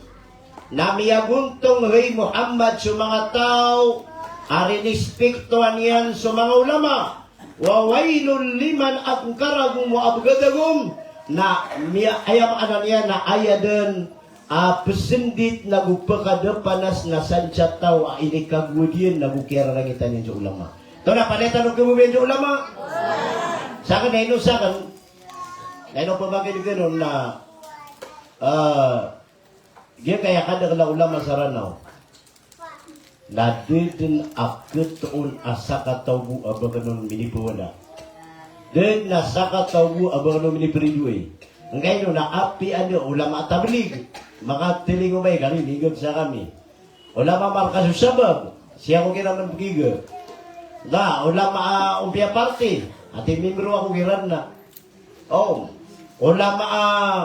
na miyagontong hay Muhammad so manga taw a rinispiktoan iyan so manga ulama. Wa wailul liman ankarahum wa abghadahum, na miya-, aya maana niyan na aya dn a psndit nago pkadapanas na san sa taw a inikagowad iyan nago kiyararangitan iyan so ulama. Ito na pn i tano khababayaan so ulama. Sakn na ino sakn, na ino pamakin'g anon na, ah, giyangkaya kadakl a ulama sa Ranaw. Na da dn a khatoon a sakataw bo a ba kano minipawala. Da dn a sakataw bo a ba kano miniparidoay. Angkaino na apiya dn a ulama a tablig. Makatalingo ba i kami, minggap sa kami. Ulama Markaz Shabab, sii ako kiran man pgiga. Na, ulama, ah, Ompiya Party, ati membro ako kiran na. Oh, ulama, ah,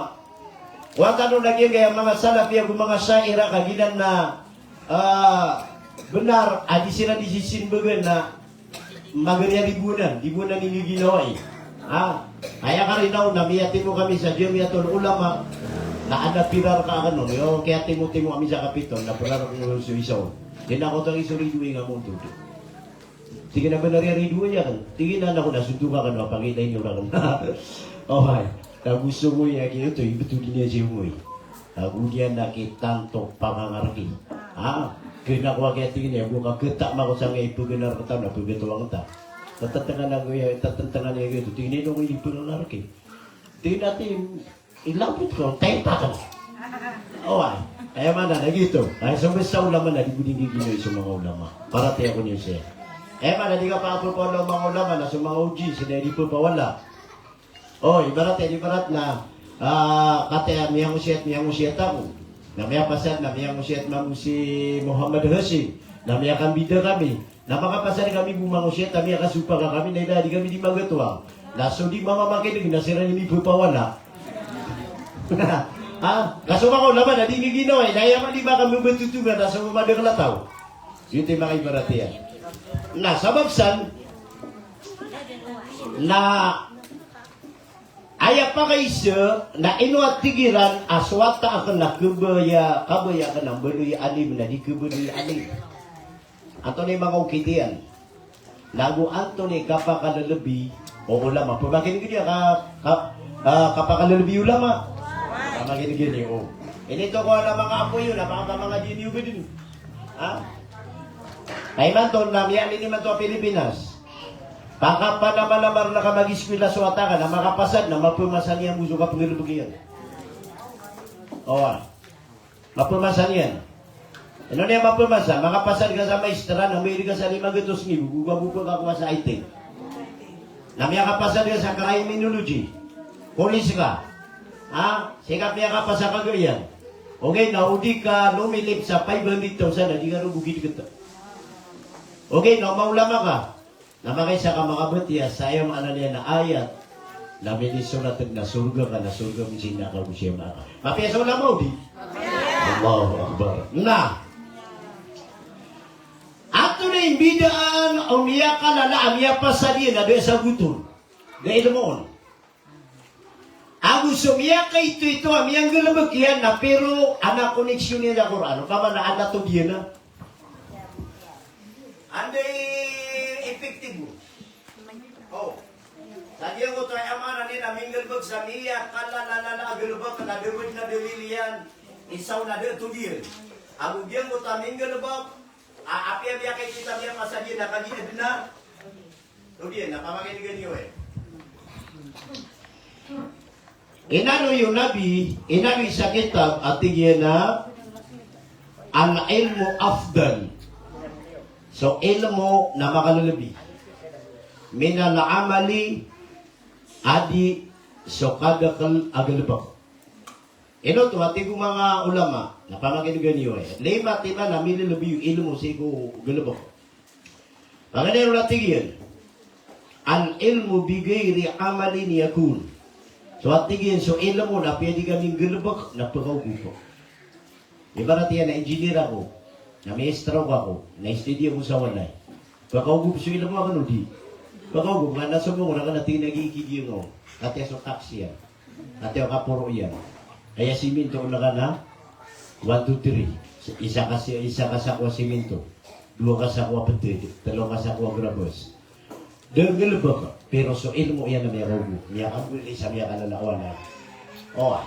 wata no lagi gaya manga Salafi ago manga Asha'irah kagiya na, ah, bnar a di siran di sisimbagan na magari a ribonan, di bo na niniginawai. Ha? Aya karinaw na miyatimo kami sa Jamiatul Ulama, na adn a pirar ka akn on, iyo, kiyatimo-timo ami sa kapito, na pirar ko so isa on. Di na ko tagi so ridoay nga montod. Tig iyan a bnar iya ridoay akn. Tig iyan a, na ko na sontoka akn, na pangilay niyo rakn. Oway. Tago so ngoy a giyoto, ibto di niyan si ngoy. Ago giya na kitanto pangangarki. Ha? Kna ko a kiya tig iyan, ago ka kta mako sangkai pgnar kta na pgtawang ta. Tatantangan ago iya, tatantangan iya giyoto. Tig iyan a ino ko ini pgnar ki. Tig iyan a ti, ilapot ko, tayta ka. Oway. Aya maana na giyoto. Aya so basa ulama na di bo di nggiginoy so manga ulama. Paratiyaya ko niyo siya. Aya maana di kapapawala o manga ulama na so manga ojin, sii na di pphawala. O, ibarat, ibarat na, ah, kataya miyangosiyat, miyangosiyat ako. Na miyapasad, na miyangosiyat mambo si Muhammad Hashim. Na miyakambida kami. Na makapasad kami bo mangosiyat, na miyakasopak kami, na ilay di kami di magatowa. Na so di mamamakin'g na siran i mipapawala. Ha? Ka so manga ulama na di nggiginawa, na aya man di makambabatotoman, na so madakl a taw. Giyoto i manga ibarat iyan. Na sabap san, na aya pakaiza na ino a tig iran a so wata akn na kabaya, kabaya akn a mbaloy a alim na di kabaloy a alim. Antonaa i manga okit iyan? Nago antonaa i kapakalalabi o ulama? Pamakin'g iyan ka, ka, ah, kapakalalabi o ulama? Pamakin'g iyan, o. Initokawan a manga apo iyo na pakapamangadi niyo ba dn? Ha? Ka imanto na miyailay imanto a Pilipinas. Pakapanamanamar na ka mag-eskwela so wata ka na makapasad na mapamasa niyan bo so kapnggalbk iyan. Oway. Mapamasa niyan. Ino niyan mapamasa? Makapasad ka sa maestra na mailay ka sa lima gatos ngibo, go ka bo pkakowa sa I T. Na miyakapasad ka sa criminology. Police ka. Ha? Sii ka miyakapasa ka giyan. Ogaid na o di ka lomilip sa five hundred thousand na di ka ron bo kidkta. Ogaid na o maulama ka. Na makaisa ka makabatiya sa aya maana niyan na ayat na minisorat na sorga ka, na sorga misinan ka go siyama ka. Mapiya so ulama o di? Allahu Akbar. Na antonaa i mbidaan o miyakalala a miyapasad iyan a da a sagoton, da a ilmo on, ago so miyakaitoito a miyanggalebek iyan na pero adn a koneksyon iyan sa Qur'an, opama na adn a todiyan a anda i epektibo. O. Sa giyangkoto a aya maana niyan a minggalebek sa miyakalala a galebek na da a dalil iyan, isa on na da a todiyan. Ago giyangkoto a minggalebek a apiya miyakaitoito a miyapasad iyan na kagiya adn a todiyan. Na pamakinegen iyo, e. Inaloy o Nabi, inaloy sa kitab a tig iyan a al-ilmu afdal. So ilmo na makalelebi. Minal amali, adi so kadakel a galebek. Ino oto a tig o manga ulama, na pamakinegen iyo, e. Lima timan a milelebi o ilmo sii ko galebek. Paganay ron a tig iyan, al-ilmu bi ghairi amalin yakun. So a tig iyan, so ilmo na apiya di ka minggalebek na pekaogop. Ibarat iyan na engineer ako, na miyastroke ako, na-study ako sa walay. Pekaogop so ilmo aken o di? Pekaogop, ka na somong na ka na tig iyan a gii ki giyangkoto. Katii so tax iyan. Katii o kaporo iyan. Aya siminto on na ka na one, two, three. Isa ka si-, isa ka sako a siminto. Dowa ka sako a peted. Telo ka sako a grabas. Da a galebek, pero so ilmo iyan na miyakaogop, miyakaogop sa miyakalala a walay. O,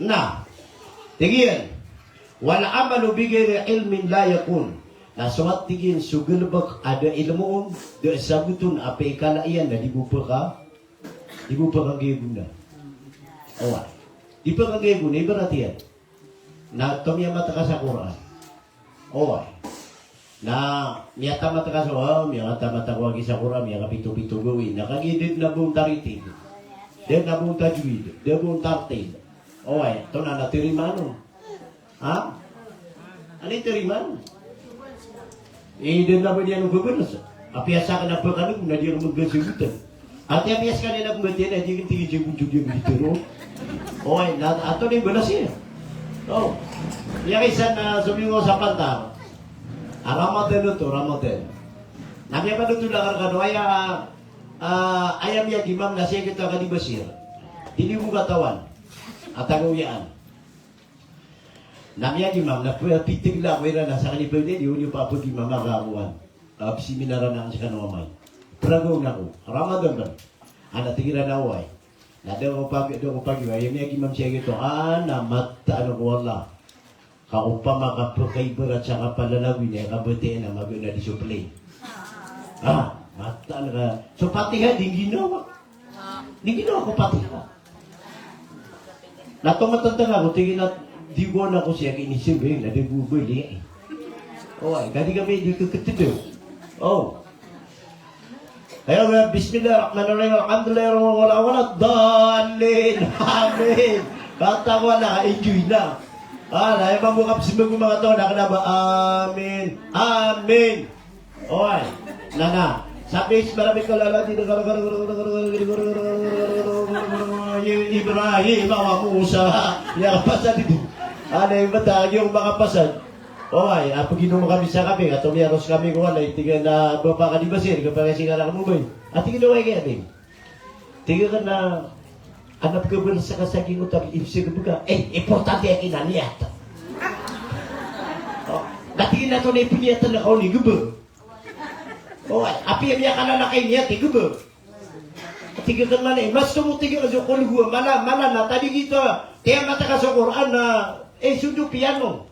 na, tig iyan, wal amalu bi ghairi ilmin la yakun. Na so a tig iyan so galebek a da a ilmo on, da a sagoton a apiya kala iyan na di bo peka, di bo pekanggiyagonan. O, di pekanggiyagonan, ibarat iyan na oto miyamatakas sa Qur'an. Oway. Na miyatamat ka so, ah, miyatamat ako agi sa Qur'an, miyakapito-pito gawii. Na kagiya da dn a ba on tartib. Da dn a ba on tajwid. Da a ba on tartil. Oway, oto na, na tarimaan on. Ha? Anda i tarimaan on? Eh, da dn a ba niyan on beberes. Apiya sakn a ba kano na di ako manggasagotan. Ati apiya skaniyan a pembatiyan a di aken tig iyan sa gonjog iyan di tero. Oway, na, oto na i balas iyan. O. Aya isa na somiyong sa pantar. A Ramadan oto, Ramadan. Na miyapanothol akn rkano aya, ah, aya miyagimam na sii kito a kadibasir. Di niyo bo katawan a taga oyaan. Na miyagimam na p-, piteg lako iran a sakn i pawid, di niyo papagimam a kakowan. Ah, psiminaran akn skano amay. Pragaw na ako. Ramadan ran. Ana tig iran a oway. Na da ako pag-, da ako pag-, aya miyagimam sii kito. Ana mataan ako, wallah. Ka opama ka pkaibarat sa kapalalagoy na aya kabatiya na magaan a di so plane. Ah, mataan ka. So Fatiha, di ngginawaa. Di ngginawaa ko Fatiha. Na tomatantang ako, tig iyan a di ko na ko siya kinisimba, na di ko bali. Oway, ka di kami di keketedel. O. Aya, bismillahirrahmanirrahim. Alhamdulillahirrahmanirrahim. Wala, wala dallin. Amin. Bata ko na, enjoy na. Ah, na, aya mambo kapsimba ko manga taw na kena ba, amin. Amin. Oway. Na, na. Sabbihisma rabbikal a'la, di, Ibrahim wa Musa. Aya kapasad ito. Ana, imbata, agi ko makapasad. Oway, a pginom kami sa kape, kato miyaros kami ko walay, tig iyan a ba, ba ka di basir, ka ba ka singarak mo ba? A tig iyan a oway ka, tig iyan. Tig iyan a, ana pkhabalas ka sa giyangkoto a ibsig bka. Eh, importante a kinaniyat. O, na tig iyan a oto na ipniyat na ka on i gba. Oway, apiya miyakalala ka i niyat i gba. Tig iyan a mala, mas tomo tig iyan a so qul huwa, mala, mala na tadi gito. Tiyamat ka so Qur'an na, eh, sundo piano.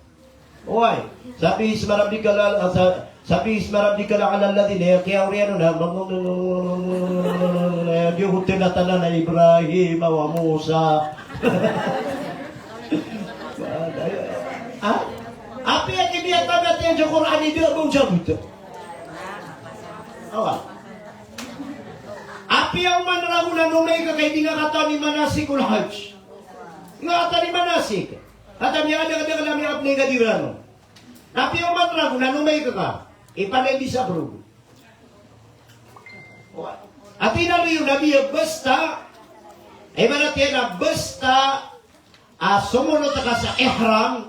Oway. Sabbihisma rabbikal a'la, sa-, sabbihisma rabbikal a'la alladhi, na kiyaoriyan on na, di ko tinatanan a Ibrahim wa Musa. Ha? Apiya ki miyatamat iyan so Qur'an i da a ba on sabot. Oway. Apiya oman ragon a nomay ka ka i di nga katawan i manasikul hajj. Nga katawan i manasik. Katawan i miyakadakdakl a miyakapnay ka di rano. Na apiya oman ragon a nomay ka ka, ipanay di sa brog. Ati na riyo na biya basta, ibarat iyan a basta, a somonot ka sa ihram,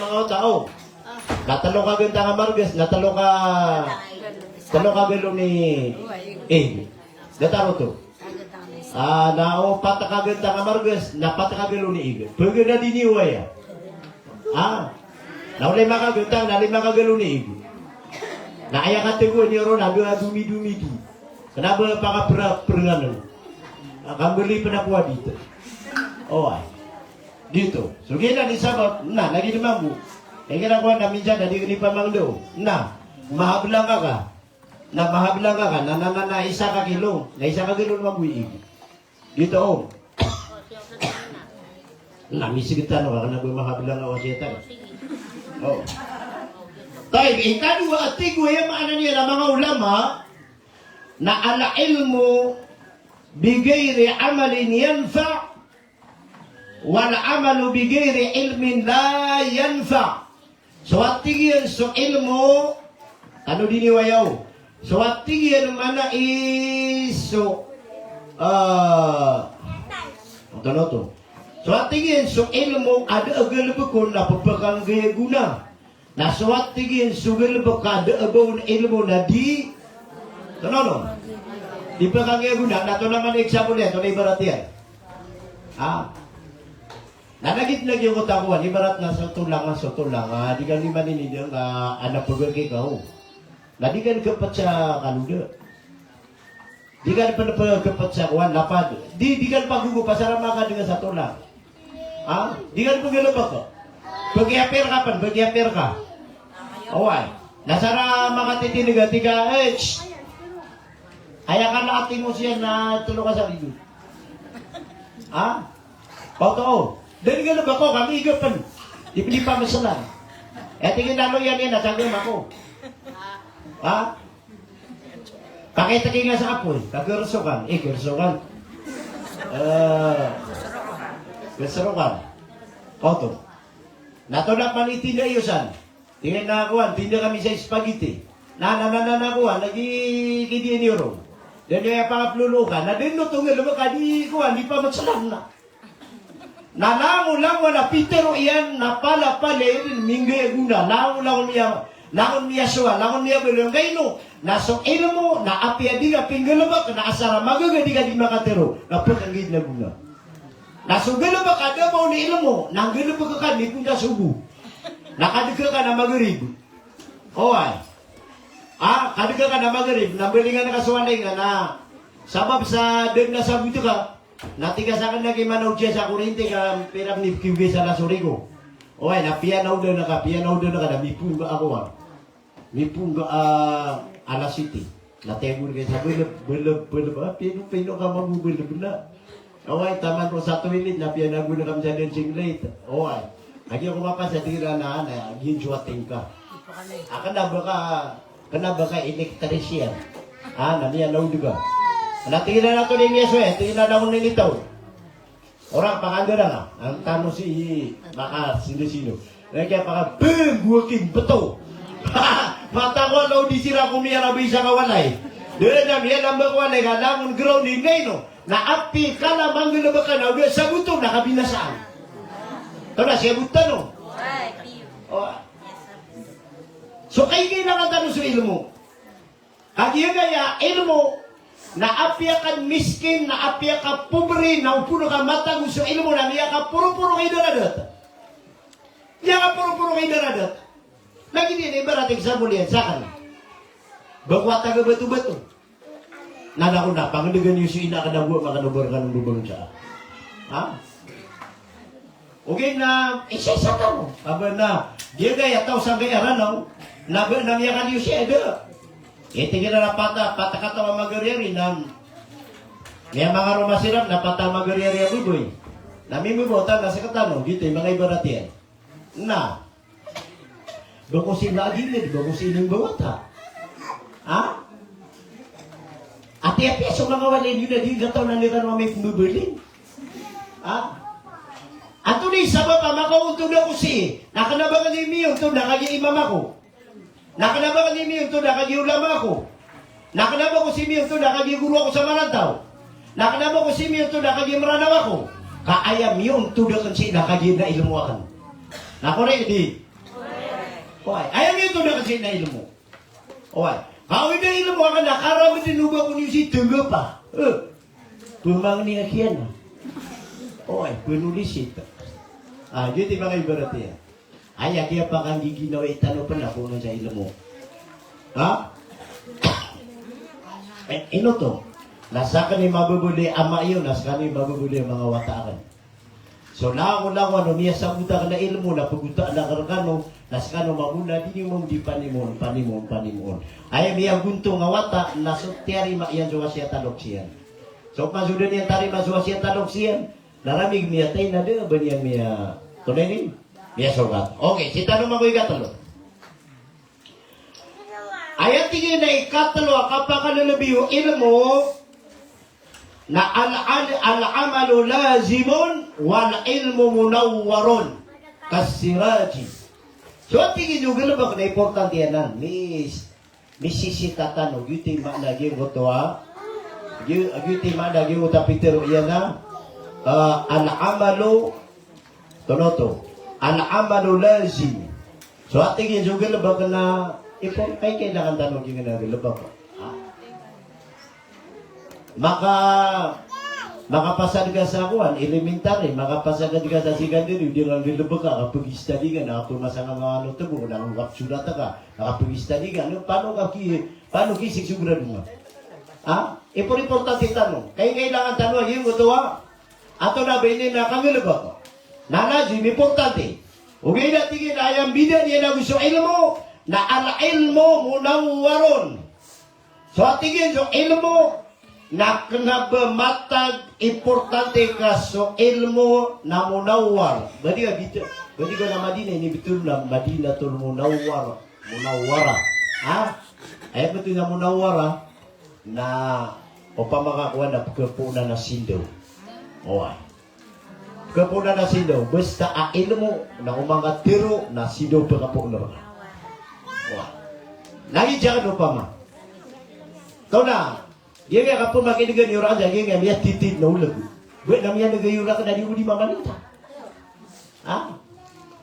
manga wata o. Na telo ka gantang a margas, na telo ka, telo ka galon i ig. Datar oto. Ah, na o pat ka gantang a margas, na pat ka galon i ig. Pagana di niyo aya. Ah. Na o lima ka gantang, na lima ka galon i ig. Na aya katagoan iyan roo na dowa domidomi di. Kena ba pakapraprangan. Ah, kambali pena ko a dito. Oway. Dito. So giyanan i sabap, na, lagid mambo. Aya kena ko a na minsan na di ka di pamangdo. Na, mahablangka ka. Na mahablangka ka, na, na, na, na isa ka kilo, na isa ka kilo mambo i ig. Dito, o. Na, misigit tano ka, kena ba mahablangka o siyatan. O. Tayyib, ikadowa a tig o aya maana niyan a manga ulama, na al-ilmu bi ghairi amalin yanfa', wal amalu bi ghairi ilmin la yanfa'. So a tig iyan so ilmo, ano di niyo aya o. So a tig iyan mana i so, ah, oto, oto. So a tig iyan so ilmo a da a galebek on na pepakanggay a gona. Na so a tig iyan so galebek a da a ba on ilmo na di, oto, oto. Di pepakanggay a gona, na oto naman i example iyan, oto na ibarat iyan. Ah. Na lagid lagi o takowan, ibarat na so tolang, so tolang, ah, di ka niyan maninidang, ah, ana pegeki kaw. Na di ka nagepet sa kaloda. Di ka pen-, pe-, gepet sa kowan, lapad. Di, di ka pagogo, pasal a makadenga sa tolang. Ha? Di ka penggelebek. Pegi-appear ka pen, pegi-appear ka. Oway. Na sara makatitindeg a tig ka, eh, shh. Aya ka na ati mo siya na telo ka sa rido. Ha? Oto, o. Den gelebek ko, kami igepen. Di pedi pameselan. Eh, tig iyan a lo iyan iyan a sagem ako. Ha? Pakay tig iyan sa kapoy, kagersokan, eh, gersokan. Eh, gersokan. Oto. Na to na panitinda iyo san. Tig iyan a kowan, tinda kami sa spaghetti. Na, na, na, na, na, kowan, lagi kidi ini oro. Den aya pangaplolo ka, na den oto ngelebek ka di kowan, di pameselan na. Na langon, langon a pitero iyan na palapalaya den minggay a gona. Langon, langon miya, langon miyasowa, langon miyabaloy angkaino. Na so ilmo, na apiya di ka pinggelebek, na asar a magaga di ka di makatero. Na pekanggaid na gona. Na so gelebek a da maoni ilmo, na nggelebek ka di punda sobo. Na kadeg ka na Magrib. Oway. Ah, kadeg ka na Magrib, na mbalingan ka so walay nga na sabap sa den na sabot ka. Na tig ka saken na ki Manao Jess a korinte ka pira ni kiwis a lasori ko. Oway, na piyanaodan ka, piyanaodan ka, na mipongga ako a. Mipongga a, alas siyete. Na tiyabor ka sa beleb, beleb, beleb, ah, pino, pino ka mabobeleb na. Oway, taman ko sa toilet, na piyanagon ka sa dancing light. Oway. Agi ako mapasa, tig iran a, na, ginjo a tingka. Aken na baka Kena ba ka electrician? Ah, na miyanaod ka. Na tig iran a to di miyasowa, tig iran a langon ini taw. Orang pakandara nga, ang tano si baka sino-sino. Na kiyapaka, beng, guwaking beto. Mata ko, ano, di sira ko miyarabay sa kawalay. Dere na miyalamba ko walay ka langon ground ini, no? Na apiya kala manggelebek ka na oda saboto na kabinasaan. Taw na siyabotan, no? Oh. So, kailangan tano so ilmo. Kagiya gaya ilmo, na apiya ka miskin, na apiya ka pobre, na opama ka matago so ilmo, na miyakaporoporo ka i daradat. Miyakaporoporo ka i daradat. Lagid iyan, ibarat example iyan, saken. Ba ko a taga Batobato. Na lako na, pangendegan iyo so ina aken a bo a makanobar kano bo bangsa. Ha? Ogaid na, isa-isa tano. Aba na, giyagaya taw sangkaya Ranaw, na ba na miyakaliyo siya, da. Iti kina na pata, pata kataw a magariyari na, miyamangaroma siran na pata a magariyari a boboy. Na mimibota na sekatano, giyoto i manga ibarat iyan. Na, Ba ko si lagi na, di ba ko si ining bawata? Ha? Ati, ati, so manga walay niyo na di ngka taw na niyo kano mamay pembebeling. Ha? Antonaa i sabap a makaontod ako sii, na kena ba ka di miyontod na kagiya imam ako. Na kena ba ka di miyontod na kagiya ulama ako. Na kena ba ko sii miyontod na kagiya goro ako sa Marantaw. Na kena ba ko sii miyontod na kagiya Meranaw ako. Ka aya miyontod aken sii na kagiya na ilmo aken. Na korek di? Oway, aya miyontod aken sii na ilmo. Oway. Ka o aya ilmo aken na karameden o ba ko niyo sii tenggepa. Eh. Pemangni a kiyan. Oway, penulisit. Ah, giyoto i manga ibarat iyan. Aya kiyapakanggiginawa i tano pen na poon sa ilmo. Ha? Eh, ino oto? Na saken i mababaloy a ama iyo, na saken i mababaloy a manga wata aken. So langolangon o miyasabot aken a ilmo na pegotaan aken rekano, na sekano mambo na di niyo mambo di panimoon, panimoon, panimoon. Aya miyagontong a wata na so tiyarima iyan so wasiyat a loks iyan. So opama so da niyan tarima so wasiyat a loks iyan, na ramig miyatay na da a ba niyan miya, tonaa ini? Miyasogat. Okay, sii tano mambo ikatelo. Aya tig iyan a ikatelo a kapakalelebi o ilmo na al-, al-, al-amalu lazimun wal ilmu munawwarun kasiraji. So tig iyan o galebek na importante anan, mis-, misisita tano, giyoto i maana giyangkoto a, giyo-, giyoto i maana giyangkoto a pitero iyan a, ah, al-amalu Tonoto. Al-amalu lazim. So, a tig iyan so galebek na ipoon, kay kailangan tano giyangkanan a galebek. Ha? Maka, Makapasad ka sa kowan, elementary, makapasad ka sa secondary, o di nga nglelebek ka, kapag-study ka, na kapamasa nga manga ano tebok, na kapsurat ka, na kapag-study ka, na pano ka ki, pano ki sik so grado nga? Ha? Ipor-, importante tano. Kay, kailangan tano a giyangkoto a, ato na ba ini na kangelebek. Na, na, di, importante. Ogaid na tig iyan a aya mbidaan iyan ago so ilmo, na al-ilmu munawwarun. So, a tig iyan so ilmo, na kena ba matag importante ka so ilmo na munawwar. Ba di ka bit-, ba di ka na Madina, ini betul na Madinatul Munawwar, Munawwara. Ha? Aya betul na Munawwara, na opama ka kowan na pekepoonan a sindaw. Oway. Pekepoonan a sindaw, basta a ilmo, na oman ka tero, na sindaw pekepoonan. Oway. Lagid iyan opama. Taw na, giyangkaya kapemakinegen iyo raken, giyangkaya miyatitid na oleg. Ba na miyaneg iyo raken a di ko di mamalinta. Ha?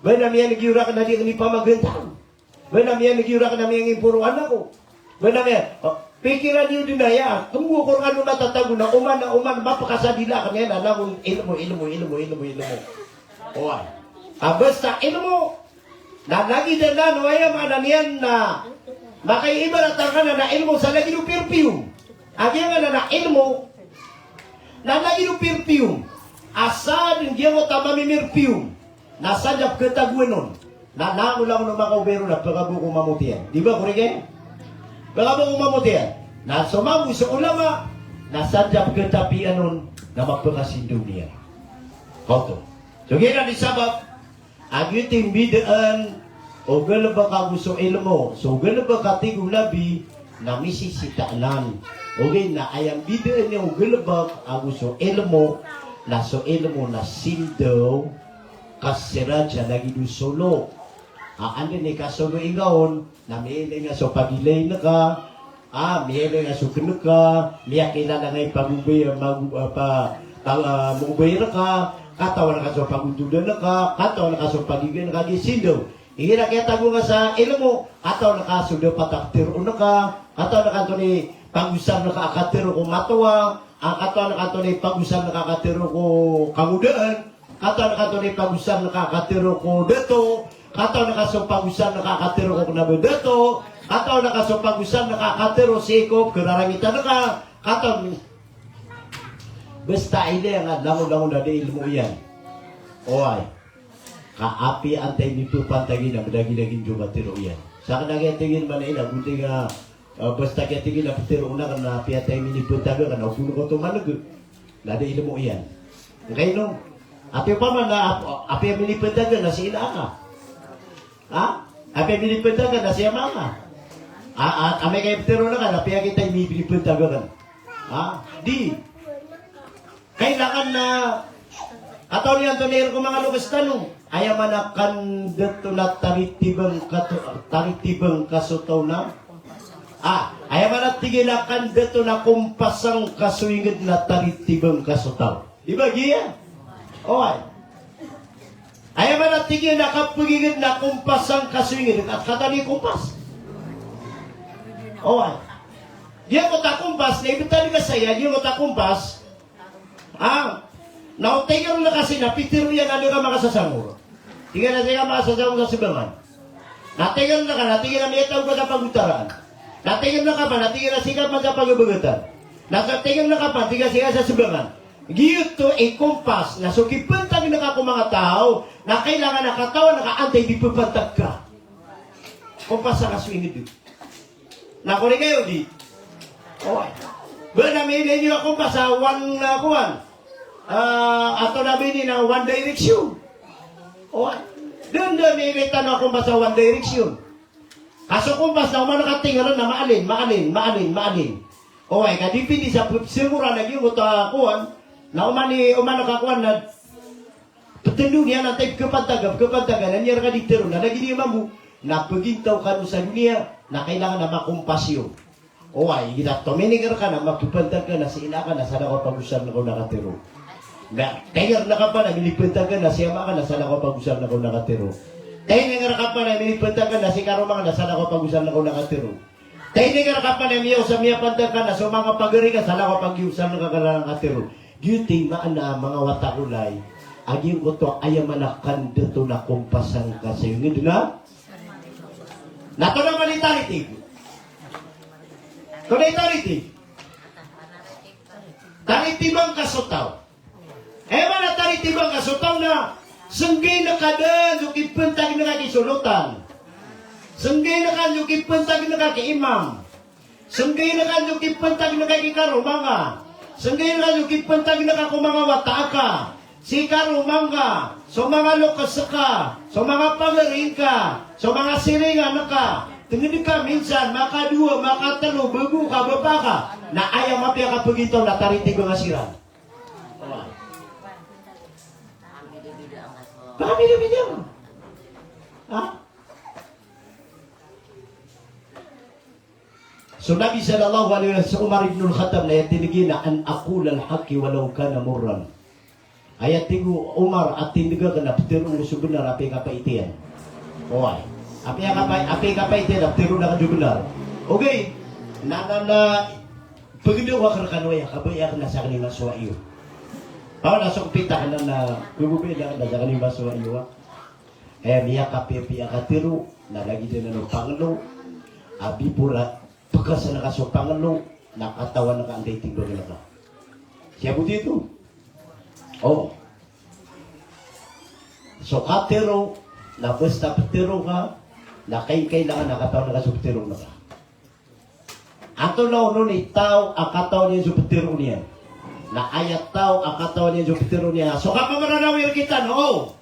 Ba na miyaneg iyo raken a di ko di pamagentan. Ba na miyaneg iyo raken a miyangimporo anak ko. Ba na miyan, o, pikiran iyo den aya, kembo ko rkano matatago na oman, na oman, mapekasadila ka niyan a langon ilmo, ilmo, ilmo, ilmo, ilmo. Oway. A basta ilmo, na lagid anan o aya maana niyan na makaiibarat rkano na ilmo sa lagid o perfume. A giyangkanan a ilmo, na lagid o perfume. A sadn giyangkoto a mamiperfume. Na sadn a peketagoan on. Na langolangon o makaobay ron na pekabo ko mamot iyan. Di ba, korek iyan? Pekabo ko mamot iyan. Na so mambo so ulama, na sadn a peketapian on, na mapekasindaw niyan. Kaoto. So giyanan i sabap a giyoto i mbidaan o galebek ago so ilmo. So galebek a tig o Nabi na misisita anan. Ogaid na aya mbidaan iyan o galebek ago so ilmo, na so ilmo na sindaw ka siraj a lagid o solo. A anda i kasolo ingka on, na miyailay nga so pagilayn ka, a, miyailay nga so kn ka, miyakilala nga i pagobay, mago-, a, pa, pa, a, mogobay rka, katawan ka so pagontodan ka, katawan ka so pagigan ka, giya sindaw. Igira kiyatago nga sa ilmo, katawan ka so dapat a peteroon ka, katawan ka antonaa i pagosar ka a katero ko matowa, a, katawan ka antonaa i pagosar ka a katero ko kangodaan, katawan ka antonaa i pagosar ka a katero ko dato, katawan ka so pagosar ka a katero ko kna ba dato, katawan ka so pagosar ka a katero sii ko pekerarangitan ka, katawan. Basta ilay nga langolangon a da i ilmo iyan. Oway. Ka apiya antaa i mipepantag iyan a madagidagin so katero iyan. Sa kna giya tig iyan man a ina, gonting a Ah, basta kiyatig iyan a peteroon akn na apiya antaa i minipantag akn na opama ka oto maneg. Na da i ilmo iyan. Ngkaino? Apiya opama na ap-, apiya minipantag ka na si ina aka. Ha? Apiya minipantag ka na si ama aka. A, a, amay ka ipeteroon akn na apiya kita i minipantag akn. Ha? Di. Kailangan na katawan iyan antonaa i rk o manga loks tano. Aya maana kandato na taritibang ka to, taritibang ka so taw na. Ah, aya maana tig iyan a kandato na kompasang ka so inged na taritibang ka so taw. Di ba giya? Oway. Aya maana tig iyan a kapeginged na kompasang ka so inged, a katawan i kompas. Oway. Giyangkoto a kompas, na ibetad ka saya, giyangkoto a kompas. Ah, na o tig iyan rka sii na pitero iyan a da ka makasasangor. Tig iyan a sii ka makasasangor sa sebangan. Na tig iyan rka, na tig iyan a miyatago ka sa pagotaraan. Na tig iyan rka pn, na tig iyan a sii ka pn sa pagabagatan. Na sa tig iyan rka pn, tig iyan a sii ka sa sebangan. Giyoto i kompas, na so kipantag rka ko manga taw, na kailangan a katawan ka antaa i di pepantag ka. Kompas a ka so inged. Na korek iyan o di? Oway. Ba na miyailay niyo a kompas a one, ah, kowan. Ah, ato na ba ini na one direction. Oway. Da, da miyailay tano a kompas a one direction. Ka so kompas na oman ka tingeren na maalin, maalin, maalin, maalin. Oway, ka dipindi sa pepsengoran a giyangkoto a kowan, na oman i, oman ka kowan na petendo niyan antaa i pekepantaga, pekepantaga, na miyarka di tero, na lagid iyan mambo, na pegintaw kano sa doniya, na kailangan a makompas iyo. Oway, igira tominig rka na mapepantag ka na si ina ka na salakaw a pagosaren ka on a katero. Na, tingeren ka pn a minipantag ka na si ama ka na salakaw a pagosaren ka on a katero. Tingeren ka pn a minipantag ka na si karoma ka na salakaw a pagosaren ka on a katero. Tingeren ka pn a miyaosa, miyapantag ka na so manga pagari ka salakaw a pagosaren ka on a katero. Giyoto i maana a manga wata ko lay a giyangkoto a aya maana a kandato na kompasang ka sa iyo ngd na. Na tonaa man i taritig? Tonaa i taritig? Taritibang ka so taw. Aya maana a taritibang ka so taw na senggayn ka dn so kipantag ka ki solotan. Senggayn ka dn so kipantag ka ki imam. Senggayn ka dn so kipantag ka ki karoma nga. Senggayn ka dn so kipantag ka ko manga wata ka, si karoma nga, so manga loks ka, so manga pagari ka, so manga siringan ka. Tenged ka minsan makadowa, makatelo, babo ka, bapa ka, na aya mapiya ka pagitaw na taritibang ka siran. Pamilya-milya. Ha? So Nabi sallallahu alaihi wasallam, so Umar ibn al-Khattab na aya tindeg iyan na, "An aqula al-haqqa walau kana murran." Aya tig o Umar a tindeg akn na ptharoon ko so bnar apiya kapait iyan. Oway. Apiya kapa-, apiya kapait iyan na ptharoon akn so bnar. Okay. Na, na, na, pagndao akn rkano aya, kabaya akn na sakn i masowa iyo. Aw, na so kpit akn na, na, kabaya akn na sakn i masowa iyo, a. Aya miyakapiyapiya a katharo na lagid anan o panglo a before a pkasn ka so panglo na katawan ka antaa i timbang ka. Siyabot ito. O. So katharo na basta ptharo ka na kai-, kailangan na katawan ka so ptharo ka. Antonaa onon i taw a katawan iyan so ptharoon iyan? Na aya taw a katawan iyan so ptharoon iyan, so kapamranawi rkitano.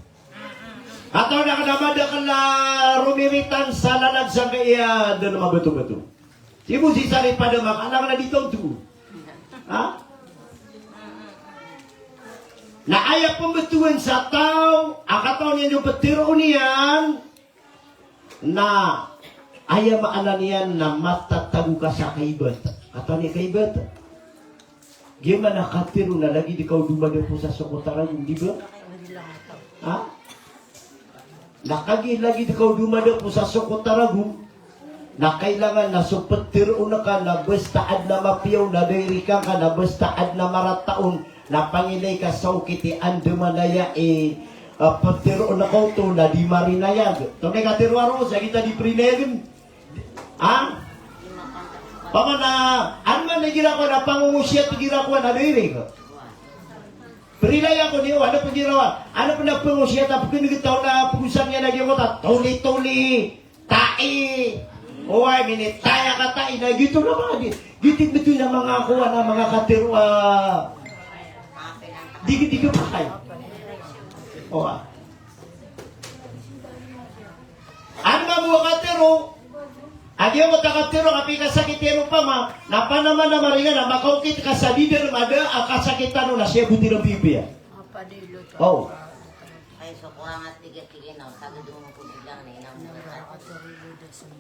Katawan akn a madakl a romiritan sa lalag sangkaya dn mabatobato. Sii bo sii sa ripada makalang na di taw to. Ha? Na aya pmbtowan sa taw a katawan iyan so ptharoon iyan, na aya maana niyan na matatago ka sa kaibat. Katawan iyan kaibat? Giya maana katharo na lagid ka o domadao sa sokot a ragom, di ba? Ha? Na kagiya lagid ka o domadao sa sokot a ragom, na kailangan na so ptharoon ka na basta adn a mapiya on na da i rikan ka, na basta adn a marata on na pangilay ka sa okit i andamanaya i, a, ptharoon ka oto na di marinayag. Tonaa i katharo a roo sa giya di prinayagn? Ha? Paman a, ano man igira ko na pangongosiyat igira ko na da i rikan ka. Prilaya ko niyo, ano pn igira, ano pn a pangosiyat a pkn gtaw na pgosan iyan a giyoto a toli-toli. Tai. Oway, minitaya ka tai na giyoto na manga di. Giyoto i btowan a manga kowan a manga katharo a di, di kapakay. Oway. Ano mambo a katharo a giyoto a katharo a kapikasakit iyan opama na panamanamar iyan a makaokit ka sa di dn mada a kasakitan on na siyabot iran pipiya. O.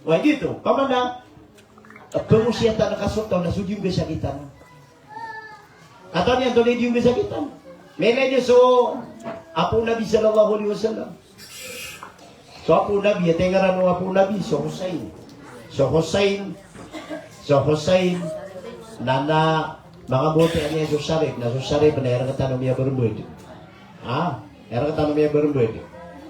Wa giyoto, paman a pangosiyatan ka so taw na so di on kasakitan. Katawan iyan antonaa i di on kasakitan. Mailay niyo so apo o Nabi sallallahu alaihi wasallam. So apo o Nabi, antaa i ngaran o apo o Nabi, so Husayn. So Husayn, so Husayn, na, na manga boti aniyan so Sharif, na so Sharif na aya rktano miyabrmbd. Ha? Aya rktano miyabrmbd.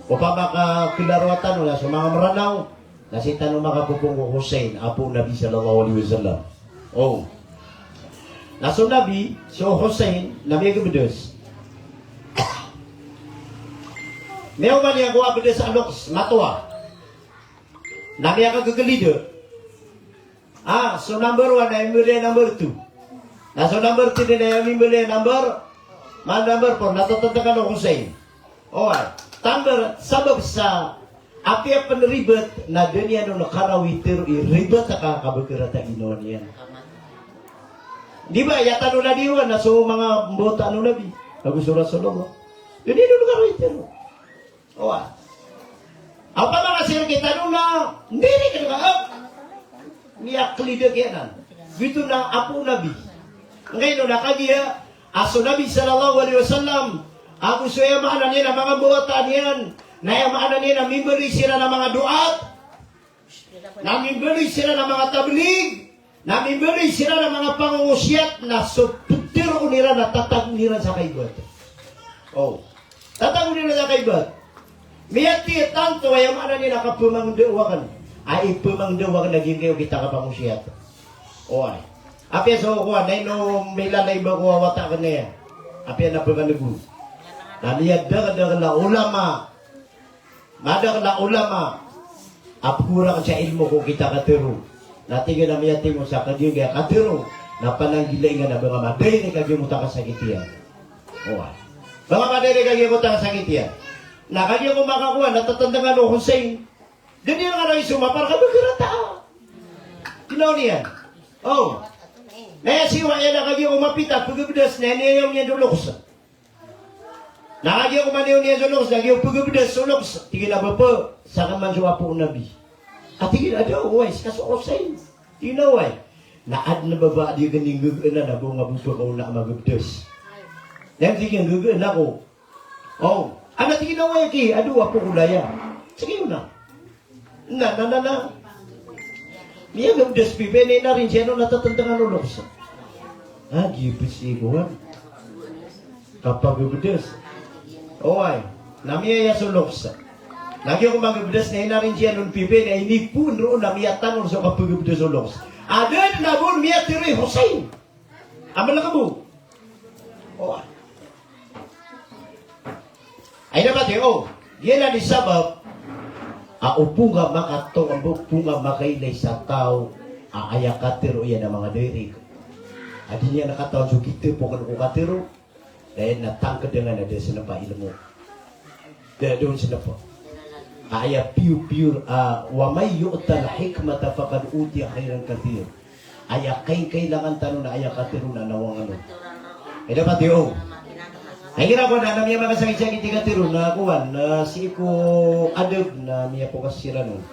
Opama ka klaro tano na so manga Mranaw, na sii tano makapopong ko Husayn, apo o Nabi sallallahu alaihi wasallam. O. Na so Nabi, so Husayn, na miyagabds. Miyaoma niyan ko abds a loks, matowa. Na miyakagagalid. A, so number one na mimbaloy a number two. Na so number three na mimbaloy a number, man number four, na tatantang o Husayn. Oway, tambal, sabap sa apiya pn ribat na da niyan on karawi tharo i ribat a ka, ka ba karata ginawa niyan. Di ba, aya tano na di wan na so manga mbawata o Nabi ago so Rasulullah, da niyan on karawi tharo. Oway. Opama ka sii rktano na ndirik ka, a, miyaklid a giyanan. Giyoto na apo o Nabi. Angkaino na kagiya a so Nabi sallallahu alaihi wasallam, ago so aya maana niyan a manga mbawata niyan, na aya maana niyan a mimbaloy siran a manga duat, na mimbaloy siran a manga tablig, na mimbaloy siran a manga pangongosiyat, na so ptero Tatago iran, na tatago iran sa kaibat. O. Tatago iran sa kaibat. Miyatiyat tanto, aya maana niyan na kapamangdawa akn. A ipamangdawa akn a giyangkai o kita kapangosiyat. Oway. Apiya so kowan, na ino milalay ba ko a wata akn aya. Apiya na pkhan'g on. Na miyadakdakl a ulama. Madakl a ulama a pkhora akn sa ilmo ko kita katharo. Na tig iyan a miyatimo sa kagiya katharo na pananggilai nga na ba nga madirect kagiya ko ta kasakit iyan. Oway. Ba nga madirect kagiya ko ta kasakit iyan. Na kagiya ko makakowa na tatandngan o Hussein. Da niyan nga na isomapar ka ba karata. Kinaw niyan. O. Na aya siwa iyan na kagiya ko mapita pgabdas na iniyayaw niyan so loks. Na kagiya ko maniyaw niyan so loks, na kagiya ko pgabdas so loks, tig iyan a bapa, sakn man so apo o Nabi. A tig iyan a da, oway, ska so Hussein. Tig iyan a oway. Na adn a baba a di akn inggagaan a ba nga bo pkaona a magabdas. Na tig iyan a nggagaan ako. O, ana tig iyan a oway ki, ado apo ko laya. Sige na. Na, na, na, na. Miyagabdas pipiya na ina rincian on na tatandngan o loks. A, gibs i kowan. Kapagabdas. Oway. Na miyaya so loks. Na giya ko magabdas na ina rincian on pipiya na inipoon roo na miyatanol so kapagabdas o loks. A da dn a bo on miyatharo i Hussein. A mlk bo. Oway. Ay na ba tiyo, o, giyanan i sabap a o bo nga makatao, o bo nga makailay sa taw a aya katharo iyan a manga direct. A di niyan katawan so kitab o kn ko katharo, da iyan na tangkd iyan a da snpa ilmo. Da, da on snpa. Aya piyo-piyo, a, wa man yu'tal hikmata faqad utiya khairan kathira. Aya kaingkailangan tano na aya katharo na nawang ano. Ay dapat iyo. Ay gira ko na, na miyamakasakit-sakit i katharo na kowan, na sii ko adab na miyapokas siran on.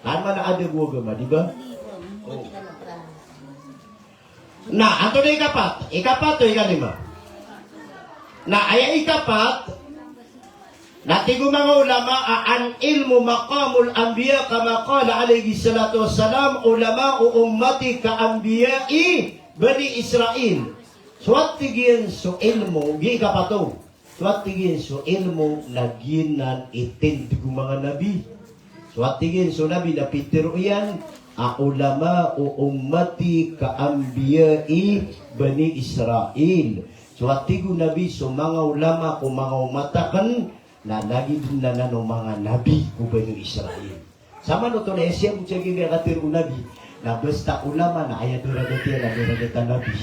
An mana adab o agama, di ba? O. Na, antonaa i ikapat? Ikapat o ikalima? Na, aya ikapat, na tig o manga ulama a al-ilmu maqamul anbiya kama qala alayhis salatu wassalam, "Ulama'u ummati ka anbiya'i Bani Israil." So a tig iyan so ilmo, giya ikapat o. So a tig iyan so ilmo na giyanan i tindg o manga nabi. So a tig iyan so nabi na pitharo iyan a, "Ulama'u ummati ka anbiya'i Bani Israil." So a tig o nabi so manga ulama ko manga omat akn na lagid dn anan o manga nabi ko Bani Israil. Samanoto na aya siyabot sa giya katharo o nabi na basta ulama na aya daradat iyan na daradat a nabi.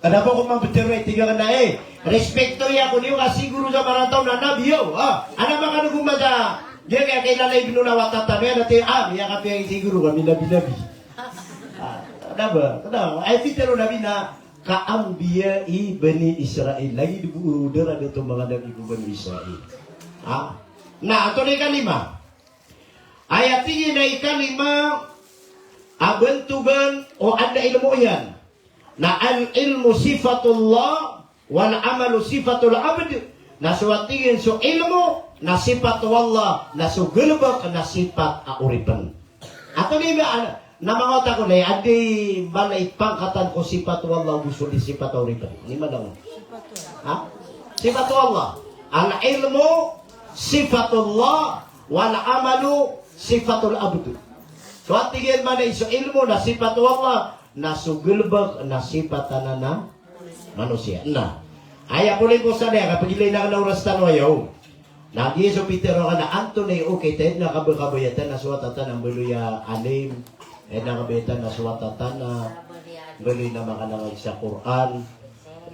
Kna ba ko mambtero i tig akn a, eh, respeto iyan ko niyo ka siguro sa marata on a nabi iyo. Ah, ana makanogoma sa giya kailalay bino na wata tano iyan a tig a, ah, miyakapiya i siguro kami nabi-nabi. Ah, kna ba, kna ba, aya pitharo o nabi na ka anbiya'i Bani Israil. Lagid bo o daradat o manga nabi ko Bani Israil. Ah, na antonaa i ikalima? Aya tig iyan a ikalima a bantogan o adn a ilmo iyan na al-ilmu sifatullah wal amalu sifatul abd. Na so a tig iyan so ilmo na sipat o Allah, na so galbk na sipat a oripn. Antonaa i ba, na manga wata ko na aya di mala i pangkatan ko sipat o Allah ago so di sipat a oripn. Ini mala on. Ha? Sipat o Allah. Al-ilmu sifatullah wal amalu sifatul abd. So a tig iyan man a so ilmo na sipat o Allah, na so galbk na sipat anan a manosiya. Na aya polo i kosa na aya kapagilay na kna oras tano aya o. Na giya so pitharo akn a antonaa i okit a adn a kabaya-kabayatan a so wata tano a mbaloy a alim, adn a kabayatan a so wata tano a mbaloy na makalangag sa Qur'an.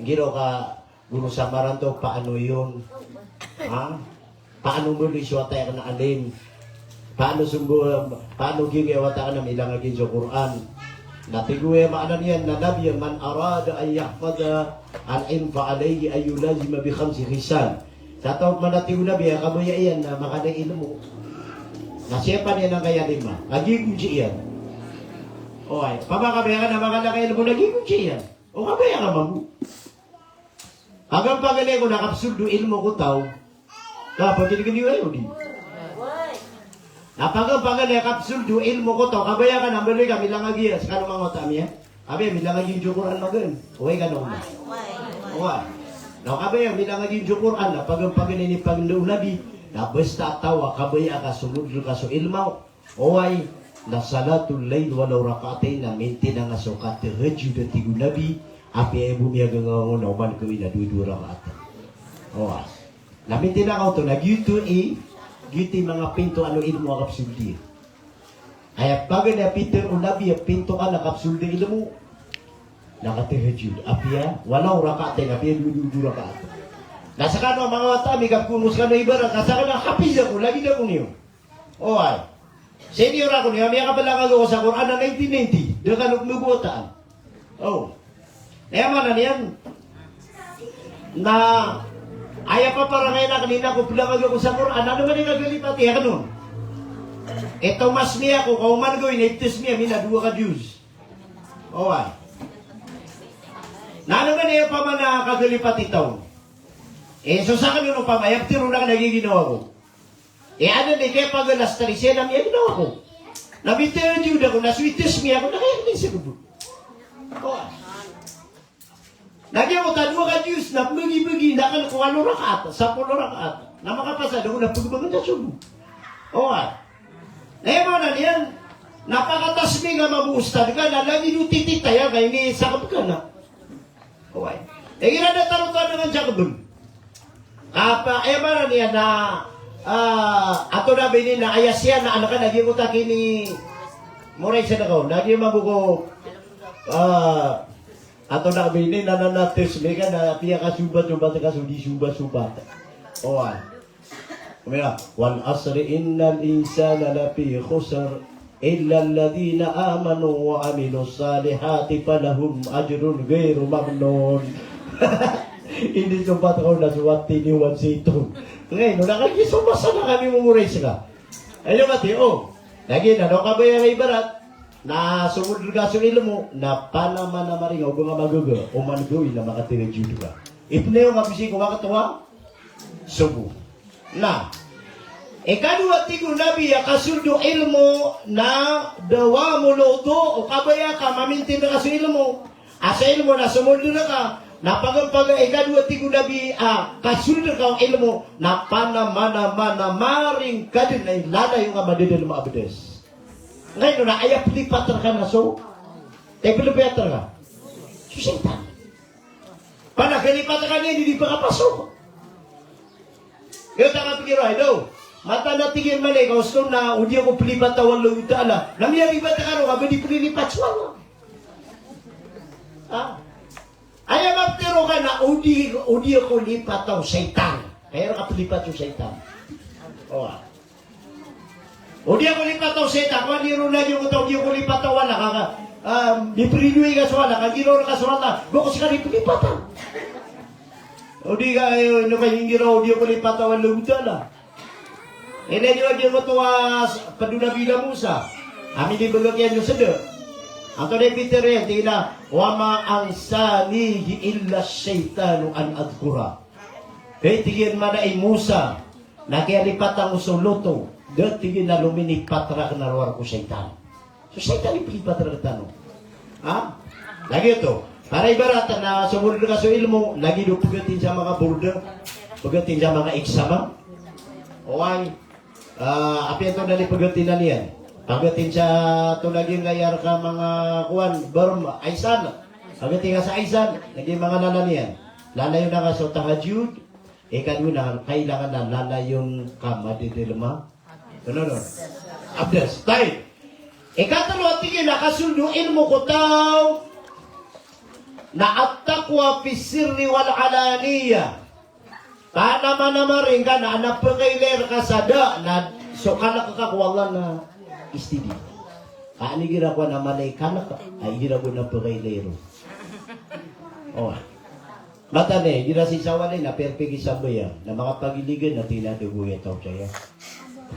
Giraw ka guro sa Maranto, paano yun? Ha? Paano mbaloy so wata akn a alim? Paano sumbo, paano giyangkai a wata akn a milangag iyan so Qur'an? Na tig o aya maana niyan na nabi a, "Man arada an yahfadha al-ilm fa alayhi an yulazima bi khamsi khisal." Sa taw man a tig o nabi a kabaya iyan na makanay ilmo, na siyapa niyan angkaya lima. Lagid o giya iyan. Oway, pama kabaya ka na makanay ilmo, lagid o giya iyan. O kabaya ka mambo. Paganay-paganay ko na kapsold o ilmo ko taw. Ka, pagilgil iyo, ay, odi. Na paganay-paganay a kapsold o ilmo ko taw, kabaya ka na mbaloy ka milangag iyan, skano manga wata ami, ha? Apiya milangagiyon so Qur'an magan. Oway ka na oway. Oway. Na o kabaya milangagiyon so Qur'an na pagan-pagan ini pagndao o Nabi. Na basta a taw a kabaya ka somodol ka so ilmo. Oway, na salatul layl walaw rak'atayn, na mintinang a so katahajjud a tig o Nabi, apiya bo miyagangaw na oman gawii na dowa-dowa rakaat. Oway. Na mintinang a oto, na giyoto i, giyoto i manga pinto o ilmo a kapsold iyan. Aya paganay a pitharo o Nabi a pinto a kapsold o ilmo, na katahajjud, apiya, walaw rak'atayn, apiya dowa-dowa rakaat. Na skano a manga wata ami, kapkono skano ibarat, na skano hafiz ako, lagid ako niyo. Oway. Senior ako niyan, miyakabalangag ako sa Qur'an na nineteen ninety. Da kano pmbagotaan. O. Aya maana niyan na aya paparangayan akn iyan na ko plangag ako sa Qur'an, na ano man i kagalipati akn on. Ito mas miya ko, ka oman gawii na itas miya, mina dowa ka juz. Oway. Na ano man i opama na kagalipati taw. E, so sakn on opama, aya ptharoon akn a gii ginawa ko. E, aden i kiyapagalas tari siya na miyaginawa ko. Na bitiyajud ako, na so itas miya ako, na kaya ini sa lubog. Oway. Na giyoto a dowa ka juz, na bagi-bagi, na kn ko walo rakaat, sapolo rakaat. Na makapasad ako na pagbangon sa subuh. Oway. Na aya maana niyan, na pakatas mi nga mambo ustad ka, na lagid o tititaya ka ini sakap ka na. Oway. Igira da taro tano man sa kbn. Apa, aya maana niyan na, ah, ato na bini na aya siya na anak na giyoto a kini moray sa nakaw. Na giyoto mambo ko, ah, ato na bini na nanatas mi ka na apiya ka sobat, sobat ka so di sobat, sobat. Oway. Wal asri innal insana lafi khusr, illa alladhina amanu wa amilus salihati falahum ajrun ghairu mamnun. Ini sobat ko na sobat tini wan situ. Ngayon, na kagiya so masa na kami momoray ska. Ayo, mati, o. Lagid na, o kabaya nga ibarat na somodol ka so ilmo, na panamanamari nga o ba nga magaga, oman gawii na makatahajjud ka. Ipnayo nga bisi ko wakto a subuh. Na ikadowa, tig o Nabi, a kasold o ilmo na dawamul wudu, o kabaya ka mamintin ka so ilmo. A so ilmo na somodol ka, na pagan-pagan, ikadowa, tig o Nabi, a kasold ka o ilmo na panamanamari ngka dn a ilalayon ka madadalm a bdas. Ngayon na aya plipat rka na so, aya plipat rka, so shaytan. Panagalipatan ka niyan, di di pakapasok. Iyo, taka pigiro, ay daw. Mataan a tig iyan malaikat, osto na o di ako plipata o Allahu Ta'ala. Na miyalipat ka roo ka ba di plilipat so Allah. Ha? Aya maptero ka na o di, o di ako lipata o shaytan. Kaya rka plipata o shaytan. O, ah. O di ako lipata o shaytan, ko ani ron lagi o taw di ako lipata o Allah, ka, ka, ah, mipridoy ka so Allah, ka giraw ka so Allah, ba ko ska di plipata. O di ka, eh, ino ka giraw, o di ako lipata o Allah Ta'ala. Ina di lagi o taw a s-, pd o Nabi Musa. Ami di bagak iyan o sede. Antonaa i pitharo iyan, tig iyan a, "Wa ma ansanihi illa shaytanu an adhkura." Hay, tig iyan, mana i Musa, na kiyalipatan ko so loto, da tig iyan a lominipat rakn a rowar ko shaytan. So shaytan i plipat rktano. Ha? Lagid oto. Para ibarat na somodol ka so ilmo, lagid o pgatin sa manga board, pgatin sa manga exam. Oway. Ah, apiya antonaa i pgatin iyan. Pgatin sa oto lagid nga aya rka manga kowan, berm, aysan. Pgatin ka sa aysan, lagid manga lalan iyan. Lalayon ka so tahajjud, Ikadowa na kailangan na lalayon ka madadalm a, ano, ano? Abdas. Tayyib. Ikatlo, tig iyan a kasold o ilmo ko taw na at-taqwa fis sirri wal alaniyah. Panamanamari ngka na, na pkailay rka sa da, na so kalk ka ko Allah na steady. Ka an igira ko na mala i kalk, a igira ko na pkailay ron. O. Mataan i, igira sii sa walay na perfect i sambayang, na makapagiligan na tinadog o aya taw saya.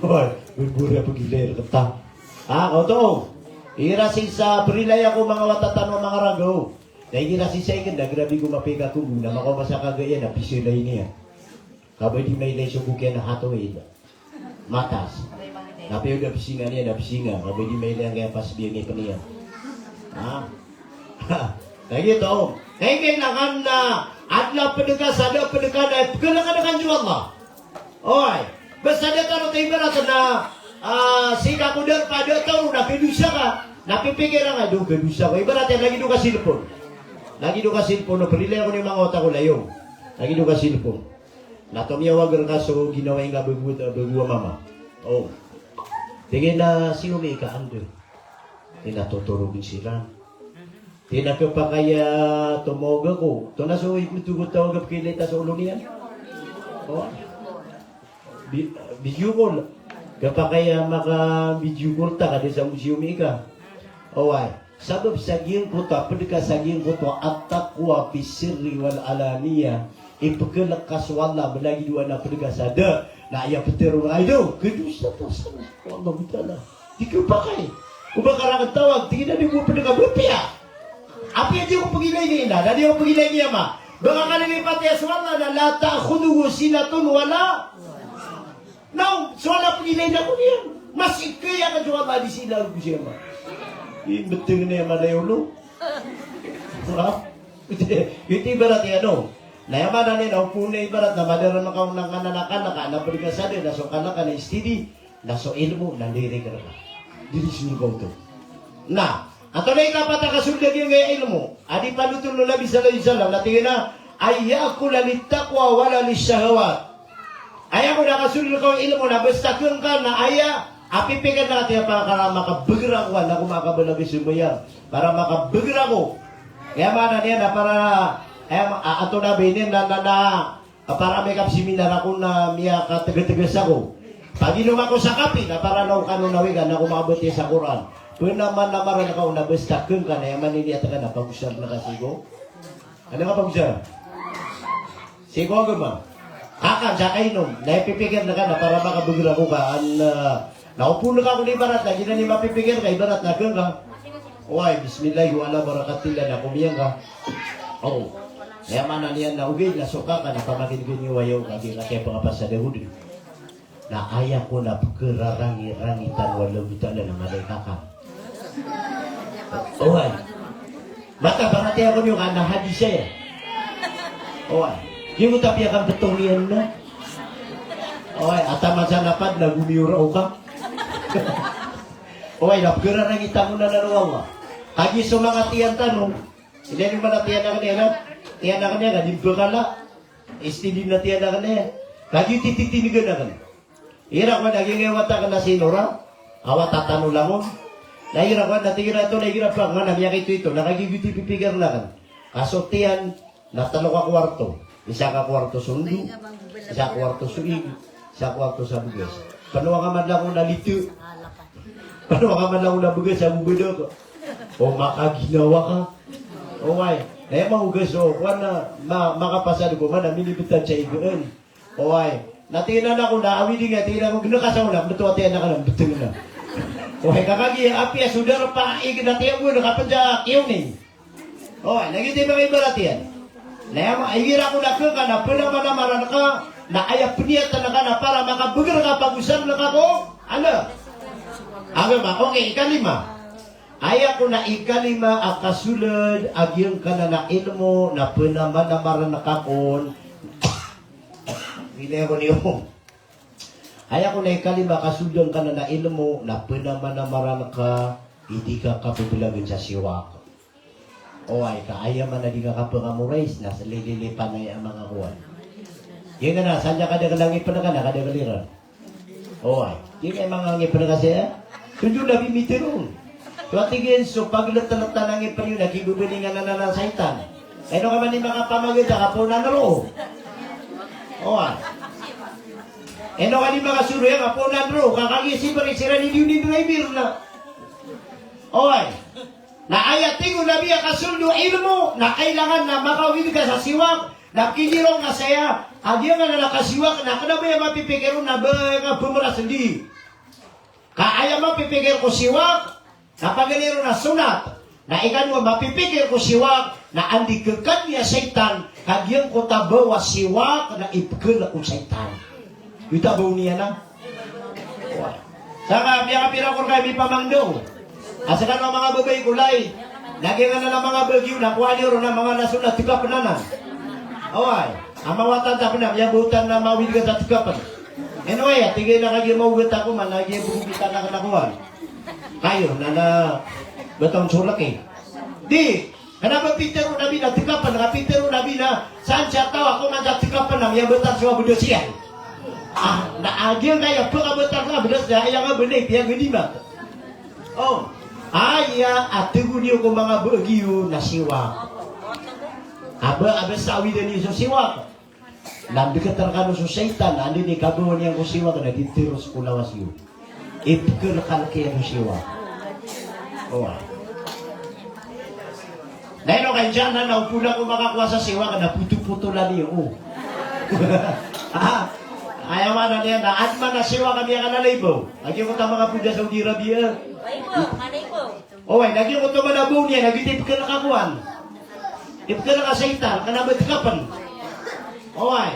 Oway, buri-buri a pagilay rkta. Ah, oto. Igira sii sa brilay ako manga wata tano a manga ragaw. Na igira sii sa ikn na grabe ko mapiya ka kombo, na makaoma sa kagaya na pisilay niyan. Ka ba di mailay so bukian a hatowid. Matas. Na apiya o da psinga niyan, da psinga. Ka ba di mailay angkaya pasbiyang i pn iyan. Ha? Lagid oto. Kay kailangan na adn a pd ka sa da a pd ka na pkhalk ka dn so Allah. Oway. Basta da tano ta ibarat na, ah, sii ka ko darpa da tano na kadosa ka. Na pipikir ka, "Ado, kadosa ko." Ibarat iyan, lagid o ka cellphone. Lagid o ka cellphone, o prilay ako niyo manga wata ko layong. Lagid o ka cellphone. Na tomiyawag rka so ginawa ingka bago, bago a mama. O. Tig iyan a si Umi ka anda. Tig iyan a totorogn siran. Tig iyan a khapakay a tomawag ako. Oto na so iptho ko tawag a pkhailay ta so olo niyan. O. Bi-, video call. Khapakay a maka-video call ta ka dn sa Umi ka. Oway. Sabap sa giyangkoto a pd ka sa giyangkoto a at-taqwa fis sirri wal alaniyah. Ipkhalk ka so Allah, lagid o adn a pd ka sa da. Na aya ptharoon a aya kadosa ta sa Allah Ta'ala. Di khapakay. O ba ka rakn tawag, tig iyan a di bo pd ka ba piya. Apiya di ako pagilay niyan, na di ako pagilay niyan ma. Ba ka kalilipati so Allah na la ta'khudhuhu sinatun wala Naw, so Allah pagilay na ko niyan. Mas ikaya ka so Allah di sila ko siya ma. Imbtng na iyan malay olo. Ha? Ito ibarat iyan, no? Na aya maana niyan na opama na ibarat na madarma ka on a ngananakana ka, na pd ka sa da, na so kanaka na istidi, na so ilmo na diri ka rka. Diri sii ka oto. Na, antonaa i kapat a kasold a giyangkaya ilmo a di panothol o Nabi sallallahu alaihi wasallam, na tig iyan a, "An ya'kula lit-taqwa wa la lish-shahawat." Aya ko na kasold rka o ilmo na basta khangka na aya a pipikir na kati a para makabagr ako, na ko makabalaga sambayang, para makabagr ako. Aya maana niyan na para, aya ma-, a-, antonaa ba ini na, na, na, a para mikapseminar ako na miyakatgtgs ako. Paginom ako sa kapi na para na o kano na wigan na ko makabatiya sa Qur'an. Pnamanamaran ka on na basta khangka na aya manini a tga na pagosar na ka sii ko. Ano ka pagosar? Sii ko agama. Kakan sa kainom. Na ipipikir na ka na para makabagr ako ka. An, ah, na opama ka ko di ibarat na giyanan i mapipikir ka ibarat na khangka. Oway, bismillah wa ala barakatillah na komiyang ka. O. Aya maana niyan na ogaid na so kaka na pamakinign iyo aya o kagiya kagiya pangapasad a hodi. Na aya ko na pkhararangirangitan o Allahu Ta'ala na mala i kaka. Oway. Matabarati ako niyo ka na hadis aya. Oway. Di ko tapiya kan petong iyan na. Oway, ataman sa napad na gomiyora o ka. Oway, na pkhararangitan ko na na o Allah. Kagiya so manga tiyan tano. Ino man a tiyan akn iyan, ha? Tiyan akn iyan, ka di mbakala. Istidi na tiyan akn iyan. Kagiya tititinigan akn. Igira ko na giyangkai a wata akn na si Nora. A wata tano langon. Na igira ko na tig iran oto na igira pangana miyakaitoito. Na kagiya giyoto i pipikirn akn. Ka so tiyan na tlo ka kuwarto. Isa ka kuwarto so ndo. Isa ka kuwarto so ig. Isa ka kuwarto sa bogas. Panowa ka man langon na lito. Panowa ka man langon na bogas sa bobada ka. O makaginawa ka. Oway. Na aya maogas o kowan na ma-, makapasad ko man a minibtad sa ig on. Oway. Na tig iyan a ko na awidi nga, tig iyan a ko gnka sa ona, mbto a tiyan akn na mbtng na. Oway, ka kagiya apiya so darpa a ig na tiyan bo na kapnja kiyoning. Oway, lagid i manga ibarat iyan. Na aya ma-, igira ko na khangka na pnamanamaran ka, na aya pniyatan ka na para makabagr ka pagosarn ka ko, ano? Agama, okay, ikalima. Aya ko na ikalima a kasold a giyangkanan a ilmo na pnamanamaran ka kon. Bilay ako niyo. Aya ko na ikalima a kasold angkanan a ilmo na pnamanamaran ka i di ka kabablagn sa siwak. Oway, ka aya man a di ka kapakamorais na slililipan aya a manga kowan. Giyangkanan, sa anda kadakl a ngipn ka na kadakl iran. Oway. Giyangkai manga ngipn ka saya. So Nabi mitharo on. So a tig iyan so pagltltan a ngipn iyo na kibabalingan anan a shaytan. Ino ka man i makapamagada ka poon a roo. Oway. Ino ka di makasoroya ka poon a roo. Ka kagiya si Pari siran i di on i driver na. Oway. Na aya tig o Nabi a kasold o ilmo na kailangan na makaogid ka sa siwak. Na pkigiraw nga saya, a giyangkanan a kasiwak na kna ba aya mapipikir on na ba aya nga pmras ndi. Ka aya mapipikir ko siwak na paganay ron na sonat. Na ikano a mapipikir ko siwak na andi kkan iya shaytan, ka giyangkoto a baw a siwak na ipkhalk o shaytan. Ita baw niyan a. Sa ka, miyakapira ko rkami pamangdong. A skano a manga babay ko lay. Na giyangkanan a manga ba giyo na kowaa niyo ron a manga lason a tekapn anan. Oway. A mawatan ta pn a miyabota na mawid ka sa tekapn. Ino aya, tig iyan a kagiya maogat ako man, na giya bokit anan a kowaan. Kayo, na, na, betong sorek i. Di, kna ba pitharo o Nabi na tekapn, ka pitharo o Nabi na, saan sa taw a koman sa tekapn a miyabota so abdas iyan. Ah, na a giyangkaya pkabota so abdas iyan, aya nga ba na ipiyagadimat. O, aya a tago niyo ko manga ba giyo na siwak. A ba, a ba sa awidan iyo so siwak. Na dkt rkano so shaytan, anda i kabawan iyan ko siwak na di teros ko lawas iyo. Ipkhalk iyan so siwak. Oway. Na ino ka, insha Allah, na opama ko makakowa sa siwak na potopotolan iyo. O. Ha? Aya maana niyan na adn man a siwak a miyakalalabaw. Lagid o manga poon sa Saudi Arabia. Oway, lagid o manga poon iyan, lagid ipkhalk a kowan. Ipkhalk a shaytan, kna ba tekapn. Oway.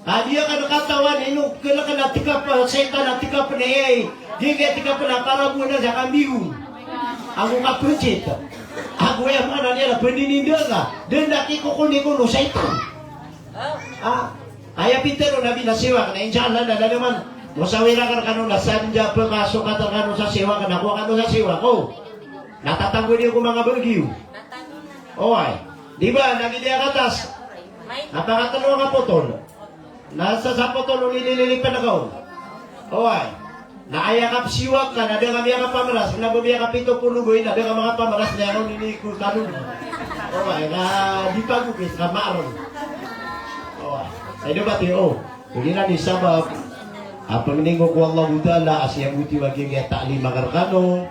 Ka di akn katawan, ino khalk a tekapn, shaytan a tekapn, e, di ka tekapn a para bo na sa kambiyo. Ago kapnsit. Ago aya maana niyan na pninindaan ka. Dn da kikokoni ko no shaytan. Ah, aya pitharo o Nabi na siwak, na insha Allah, na da naman. Mosawira rkano na saan sa pkasokat rkano sa siwak, na kowa kano sa siwak, o. Na tatago niyo ko manga ba giyo. Oway. Di ba, lagid iyan a katas. Na pangatlo a kapotol. Na sa sapotol o nilililipn ka on. Oway. Na aya kapsiwak ka, na da ka miyakapamras, na ba miyakapito polo goy, na da ka makapamras, na aya on ini ko kalog. Oway, na di pagogis, na maaron. Oway. Sa ino ba tiyo, o. Odi na di sabap a pangni ko ko Allahu Ta'ala a siyambotiyo a giyangkaya ta'lim a rkano.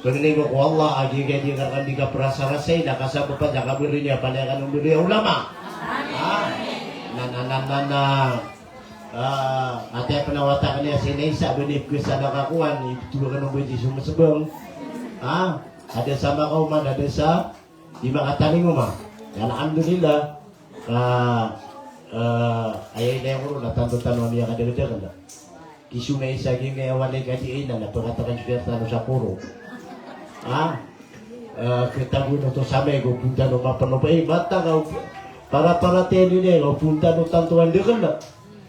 Pangni ko ko Allah a giyangkaya di rkano di kaprasarasay na kasabapan sa kabari niyo a palaya kano mbari a ulama. Ha? Na, na, na, na, na. Ah, ati a pn a wata kaniya si Naisa, ba niyo pkhasadaka kowan, ibtowa kano ba di so masbang. Ha? Ada sa makaoma, ada sa di makatalingoma. Ya, alhamdulillah. Ka, eh, aya inaya ko ron na tanto tano a miyakadakdakl. Kisomai sa giyangkaya walay ka di ina na pkatakan so diyar tano sa poro. Ha? Eh, katago no to samay ko punta no mapano pa, eh, bata ka, para, para teni ne, ko punta no tanto a ndakl na.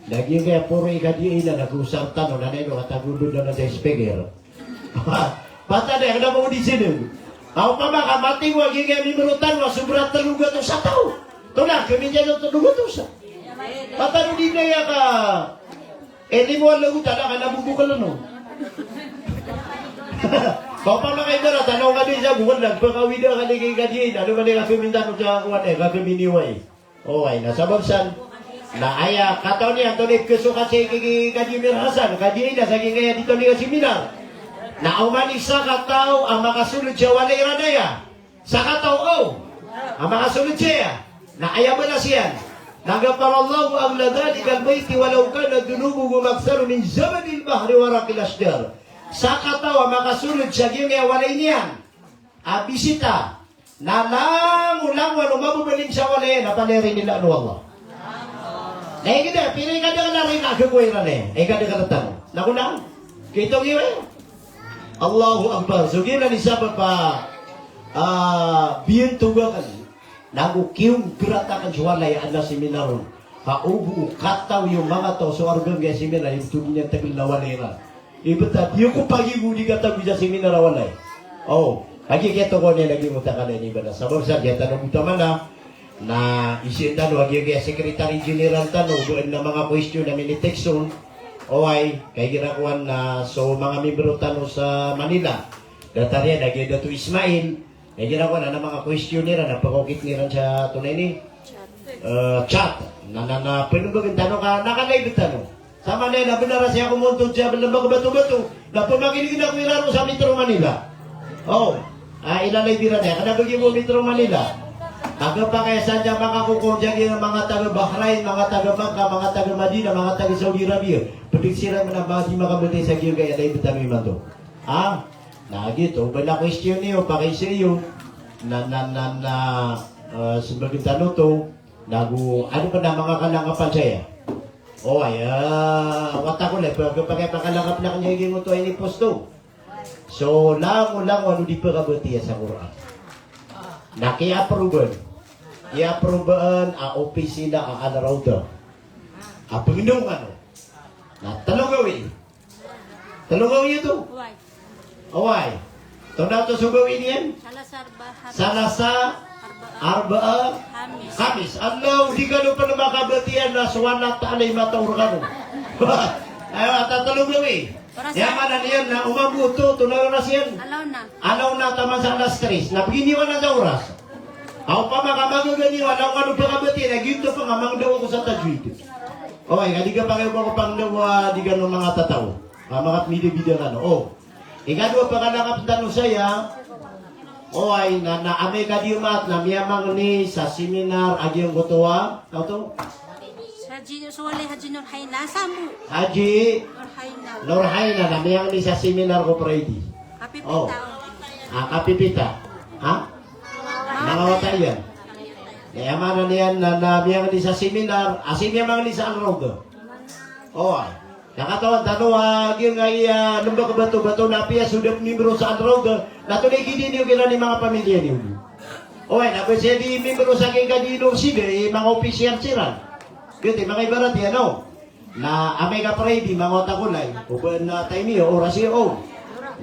Na giyangkaya poro i ka di ina na kosar tano, na ino katago benda na sa speaker. Bata da, kna ba o di sii. Aw, opama ka matimo a giyangkaya mimero tano a sobra tlo gatos a taw. Tona, kami dn a tlo gatos. Bata no di na aya ka, e, limo a lagot a da ka na bobokl no. Aw, opama ka ibarat a na o ka di sa bokl na, pkawida ka di ka di, na, ano ka di ka kami tano sa kowan, e, ka kami niyo, e. Oway, na sabap san, na aya katawan iyan, antonaa i pkhasokat sii ki, ki, ka di Mir Hasan, ka di ina sa giyangkaya di toni ka seminar. Na oman i sakataw a makasold sa walay iran aya. Sakataw, o, a makasold saya. Na aya balas iyan. Na ghafarallahu ahla dhalikal bayti walau kanat dhunubuhum aktharu min zabadil bahri wa waraqil ashjar. Sakataw a makasold sa giyangkaya walay niyan a bisita, na langolangon o mababaling sa walay iyan a palaya rinila o Allah. Na aya kida, pira i kadakl a rin a gagawii ran aya, aya kadakl tano. Na ko na, kaitong iyo, e. Allahu Akbar. So giyanan i sabap a, ah, biyantog akn. Nago kiyonggrata akn so walay a adn a seminar on. Ka o bo katawi o manga taw so arga angkaya seminar, ibtad iyan a tagl a walay iran. Ibtad, di ako pagigo di katawi sa seminar a walay. O, kagiya kiyatokawan iyan lagid o takalay ni bala. Sabap sa giya tano bo tamana, na isiin tano a giyangkaya secretary general tano, o ba adn a manga question a minitext on. Oway, kagiya kowan na so manga membro tano sa Manila. Datar iyan a giya Dato Ismail, Aya iran ko na, na manga question iran, na pakaokit iran sa tonaa ini, eh, chat. Na, na, na, pnmbagn tano ka, na ka-live tano. Samanaya na bnar a sii ako montod sa Lmbag Batobato. Na pmakinig ako iran sa Metro Manila. O, a, ilalive iran aya. Kna ba giya bo Metro Manila. Taga pakaisan sa manga kokor sa giya manga taga Bahrain, manga taga Makkah, manga taga Madinah, manga taga Saudi Arabia. Pd siran na ba di makabtay sa giyangkaya live tano imanto. Ha? Na giyoto, o ba na question iyo, pakaisa iyo. Na, na, na, na, eh, smbagn tano oto, nago, ano pn a manga kalangapan saya. O, aya, wata ko na, pag, pag, pakalangapan akn iya giyangkoto a inipost on. So, langolangon o di pkabatiya sa Qur'an. Na kiyaproban. Kiyaproban a opisina a Al-Rawdah. A pangndao kano. Na tlo gawii. Tlo gawii oto. Oway. Oway. Tonaa oto so gawii niyan? Salasa, Arba'a, Khamis. Khamis. Allahu, di kano pn makabatiya na so Allah Ta'ala i mataw rkano. Aya maana tlo gawii. Aya maana niyan na o mambo oto, tonaa oras iyan? Ala ona. Ala ona taman sa alas tres. Na pginiwan sa oras. Aw, opama ka magaga niyo, ala o kano pkabatiya na giyoto pn a mangndao ako sa tajwid. Oway, ka di ka pakayo ko pangndao a di kano manga tataw. Ka manga bida-bida kano. O. Ikadowa, pakalangkap tano saya. Oway, na, na amay ka di omat, na miyamangni sa seminar a giyangkoto a, ano oto? Haji, so walay Haji Nurhaina, sambo. Haji Nurhaina. Nurhaina, na miyangni sa seminar ko Friday. Kapipita. O. A, kapipita. Ha? Manga wata iyan. Aya maana niyan na, na miyangni sa seminar, a sii miyamangni sa Al-Rawdah. Oway. Na katawan tano a giyangkaya Lmbak Batobato na apiya so da mimbro sa Al-Rawdah, na tonaa i kidi niyo kiran i manga pamilya niyo. Oway, na ba siran di mimbro sa giyangkaya di university, i manga opisyal siran. Giyoto i manga ibarat iyan, o. Na amay ka Friday, manga wata ko lay, o ba na time iyo, oras iyo, o.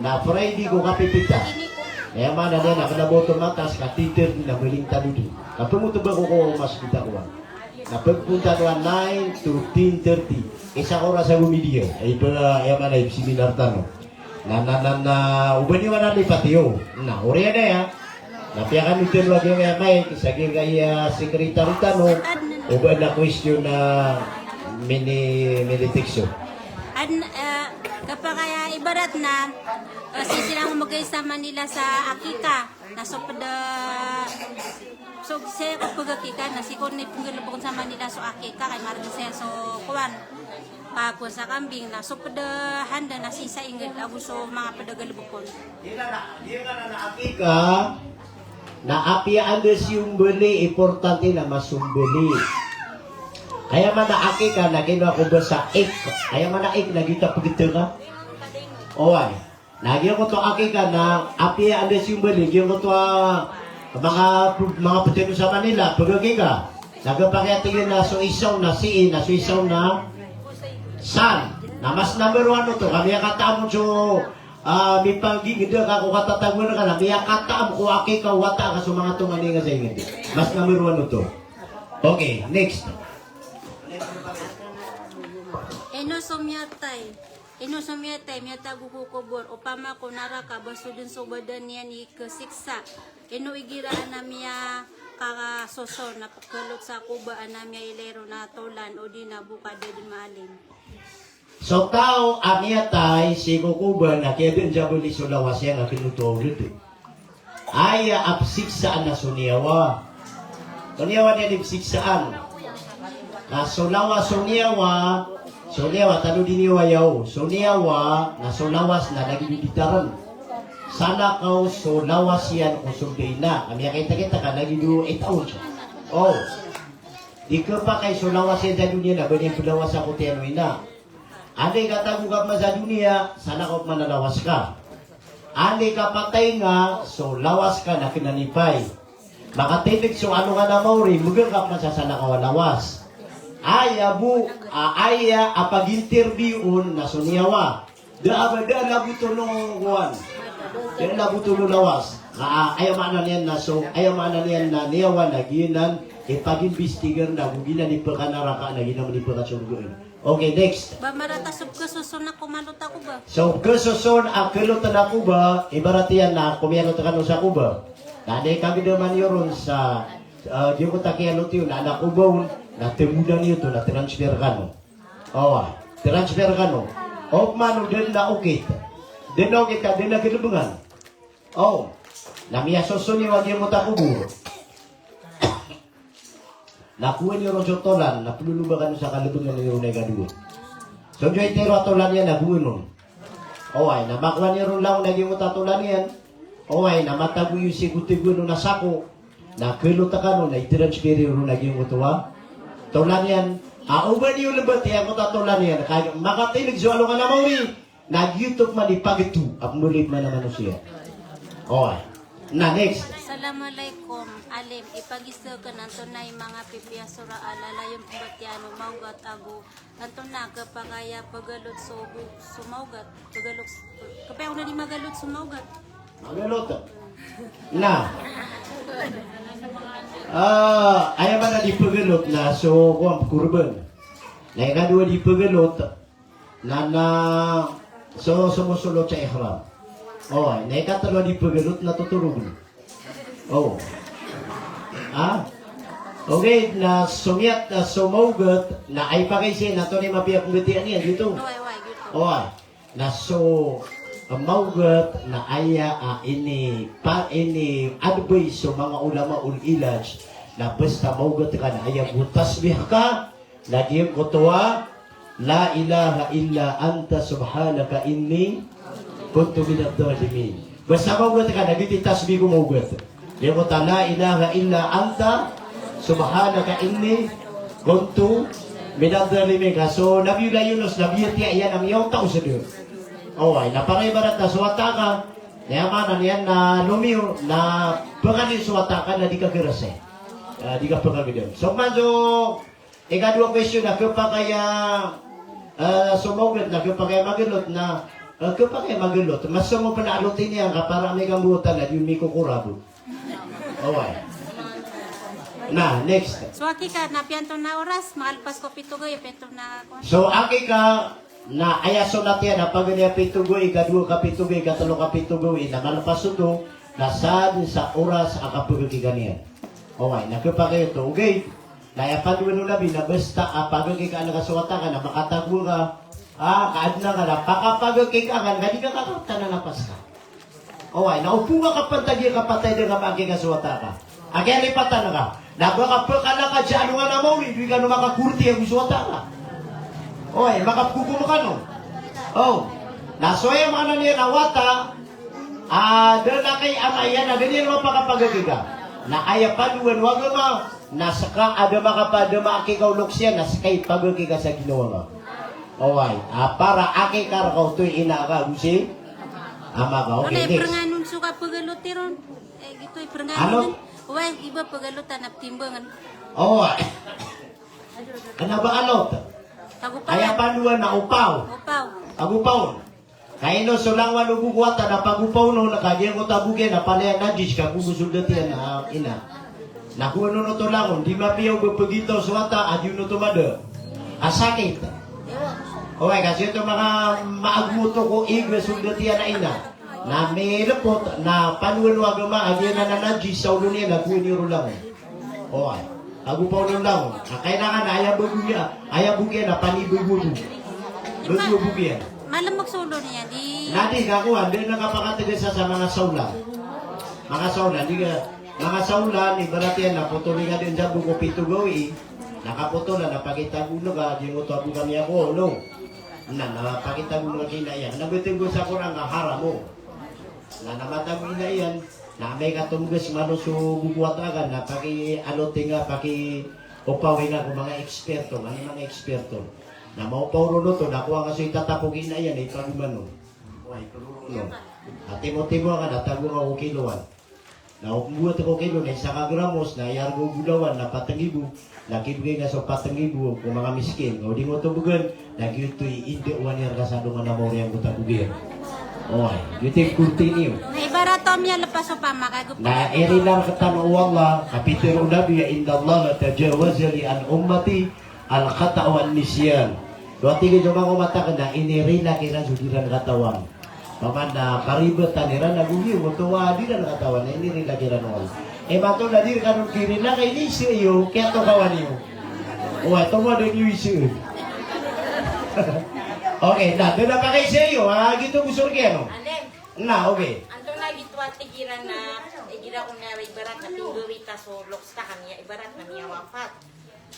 Na Friday ko kapipita. Aya maana niyan na kna ba oto matas ka ten thirty na mbaling tano di. Ka pmotbak ko ko masgit a kowan. Na pagpunta to a nine to ten thirty. Isa ka oras ago media. Ay pala, aya maana i seminar tano. Na, na, na, na, o ba niyo anan i patiyo. Na, oriyan aya. Na piyakanoten o a giyangkaya mic sa giyangkaya secretary tano. O ba na question na mini, mini text. Adn, eh, kapakay a ibarat na, eh, sii siran mgay sa Manila sa akika. Na so pd a, so sii ko pagakika, na sii ko niyan pnggalbkn sa Manila so akika, kay marata saya so kowan. Pakowan sa kambing, na so pd a handa na sii sa ingd, ago so manga pd a galbkn. Ina na, ina na, na akika, na apiya anda siyombali, importante na masombali. Aya maana akika, na kinowa ko ba sa ik. Aya maana ik, na giyoto a pgtnga. Oway. Na giyangkoto a akika na apiya anda siyombali, giyangkoto a manga, manga pd tano sa Manila, pagakika. Na kapakay a tig iyan na so isaw na siin, na so isaw na san. Na mas number one oto, ka miyakataam on so, ah, mipagingd ka ko katatagoan ka, na miyakataam ko akika o wata ka so manga tonganay nga sa ingd. Mas number one oto. Okay, next. Ino so miyatay? Ino so miyatay, miyatago ko kobor, opama ko naraka, ba so dn so badan iyan i kasiksa. Ino igira a na miyakasoson, na pkhalot sa koba a na miyailay ron a tolan, odi na bo ka da dn maalim. So taw a miyatay sii ko koba na kiyadn jabali so lawas iyan a kinoto a oled. Aya a psiksaan na so niyawa. So niyawa niyan i psiksaan. Na so lawas, so niyawa, so niyawa, tano di niyawa yaw. So niyawa, na so lawas na lagid o di tarn. Salakaw so lawas iyan ko so da ina. Ka miyakaita-kita ka lagid o itaon. O. Di khapakay so lawas iyan sa doniya na ba niyan plawas ako tiyan o ina. Anda i katago ka pman sa doniya, salakaw pman a lawas ka. Anda i kapatay nga, so lawas ka na kna ni pay. Makatindg so alongan a maori, mega ka pman sa salakaw a lawas. Aya bo, a, aya a pag-interview on na so niyawa. Da a ba, da a lagot on o kowan. Da a lagot on o lawas. A, a, aya maana niyan na so, aya maana niyan na niyawa na giyanan i pag-imbestigar na go giyanan i pkanaraka na giyanan i pkasorgaan. Okay, next. Ba marata so pkhasoson a komalot a koba. So pkhasoson a khalot a koba, ibarat iyan na komiyalot kano sa koba. Na anda i kagdaman iyo ron sa, ah, giyangkoto a kiyalot iyo na, na koba on, na tmbodan iyo oto, na transfer kano. Oway, transfer kano. Opama o da dn a okit. Da dn a okit ka, da dn a galbngan. O, na miyasoson iyo a giyangkoto a kobor. Na kowaan iyo ron so tolan, na ploloba kano sa kalbngan iyo ron a ikadowa. So giyoto i tero a tolan iyan na gowaan on. Oway, na makowaan iyo ron langon a giyangkoto a tolan iyan. Oway, na matago iyo sii ko tagoan on a sako. Na khalot kano, na i-transfer iyo ron a giyangkoto a tolan iyan. A, o ba niyo lbat iyangkoto a tolan iyan, ka makatindg so alongan a maori. Na giyoto pman i pagto a pmbaloy pman a manosiya. Oway. Na, next. Assalamualaikum. Alim, ipagiza akn antonaa i manga pipiya sura a lalayon pmbatiya o maogat ago antonaa a khapakay a pgalot so bu-, so maogat, pgalot, khapakay a di magalot so maogat. Magalot. Na. Ah, aya maana di pgalot na so, kowan, korban. Na ikadowa di pgalot na, na so, so mosolot sa ihram. O, na ikatlo di pgalot na totorogn. O. Ha? Okay, na so miyat, na so maogat, na aya pakaiza iyan na antonaa i mapiya a pmbatiya niyan, giyoto. Oway, oway, giyoto. Oway. Na so, ah, maogat na aya, ah, ini, pa, ini advice so manga ulamaul ilaj, na basta maogat ka na aya bo tasbih ka, na giyangkoto a, "La ilaha illa anta subhanaka inni kuntu minadh dhalimin." Basta maogat ka na giyoto i tasbih ko maogat. Giyangkoto a, "La ilaha illa anta subhanaka inni kuntu minadh dhalimin." Ka so Nabiyullah Yunus, na biyatiya iyan a miyaotaw sa dn. Oway, na para ibarat na so wata ka, na aya maana niyan na lomiyo, na pkali so wata ka na di ka grasay. Ah, di ka pkagdam. So man so Ikadowa question na khapakay a, eh, so maogat na khapakay a magalot na, eh, khapakay a magalot. Mas so mo pn a aloti niyan ka para amay ka mbotan na di mikokorabo. Oway. Na, next. So akika na piyanto na oras, makalpas ko pito gawii, piyanto na ko. So akika na aya sonat iyan na pagari a pito gawii, ikadowa ka pito gawii, ikatlo ka pito gawii, na malpas oto, na sadn sa oras a kapagakika niyan. Oway, na khapakay oto. Okay. Na aya pandoan o Nabi na basta a pagakika ka so wata ka na makatago ka, ah, ka adn ka na pakapagakika ka na di ka kakaptan a napas ka. Oway, na opama ka kapantag iyan ka patay dn ka maakika so wata ka. Aya kalipatan ka. Na ba ka pkala ka dn a alongan a mawlid, di kano makakorti ago so wata ka. Oway, makapkokom kano. O. Na so aya maana niyan a wata, ah, da na kay ama iyan, na da niyan mapakapagakika. Na aya pandoan o agama, na ska a da makapa, da maakika o loks iyan, na ska i pagakika sa ginawa ka. Oway, a para akika rka oto i ina ka ago si ama ka. Okay, next. Prenganon so kapagalote ron. Eh, gioto i prenganon. Ano? Oway, iba pagalotan a ptimbangan. Oway. Kna ba alot? Tagopawan. Aya pandoan na opaw. Opaw. Tagopawan. Ka ino so langowan o bo ko wata na pagopaw on, ka giyangkoto a bo kiyan na palaya najis ka gogosoldat iyan a ina. Na kowan on oto langon, di mapiya o ba pagitaw so wata a di on oto mada a sakit. Oway, ka sii oto manga maagoto ko ig a soldat iyan a ina. Na milepot na pandoan o agama a giyanan a najis sa olo niyan na kowan iyo ron langon. Oway. Tagopaw on langon. Ka kailangan na aya bo kiyan, aya bo kiyan na panibago bo. Bago bo kiyan. Malemek so olo niyan di. Na di ka kowan, di na kapakatgasa sa manga saolan. Manga saolan, di ka, manga saolan, ibarat iyan na potoli ka dn sa bo ko pito gawii, na kapotolan na pakitago on ka, di mo to abo kami ako, no? Na, na pakitago on ka ki ina iyan. Na btng bo sa Qur'an ka haram o. Na, na matago i ina iyan, na amay ka tomgas mano so bo ko wata ka, na pakialote nga, pakiopawi nga ko manga eksperto, manga, manga eksperto. Na maopaw ron oto, na kowa nga so itatapok i ina iyan, na ipagomano. Kowa, ipagomano. Na timo-timo ka, na tago nga ko kiloan. Na o pmbuat ko kilo, na isa ka gramos, na aya rk o bolawan, na pat nggibo. Na kibgay nga so pat nggibo ko manga miskin. O di mo to bgan, na giyoto i indaowan iyan rka sa alongan a maori angkoto a bogay. Oway, giyoto i korti niyo. Na ibarat o miyalepas o pama ka gp. Na irila rktano o Allah, ka pitharo o Nabi a, "Innallaha tajawaza li an ummati al-khata' wan nisyan." Dowa tig iyan so manga omat akn na inirila kiran so di ran katawan. Paman na karibatan iran ago giyangkoto a di ran katawan, na inirila kiran o Allah. Imanto na di rkano kirila ka iniiza iyo, kiyatokawan iyo. Oway, tomo a da niyo izaan. Okay, na, da na pakaiza iyo, ah, giyoto bo so rk iyan, no? Alim. Na, okay. Antonaa giyoto a tig iran a, tig iran kon na ibarat na pinggawita so loks ta ka miya, ibarat na miyawafat.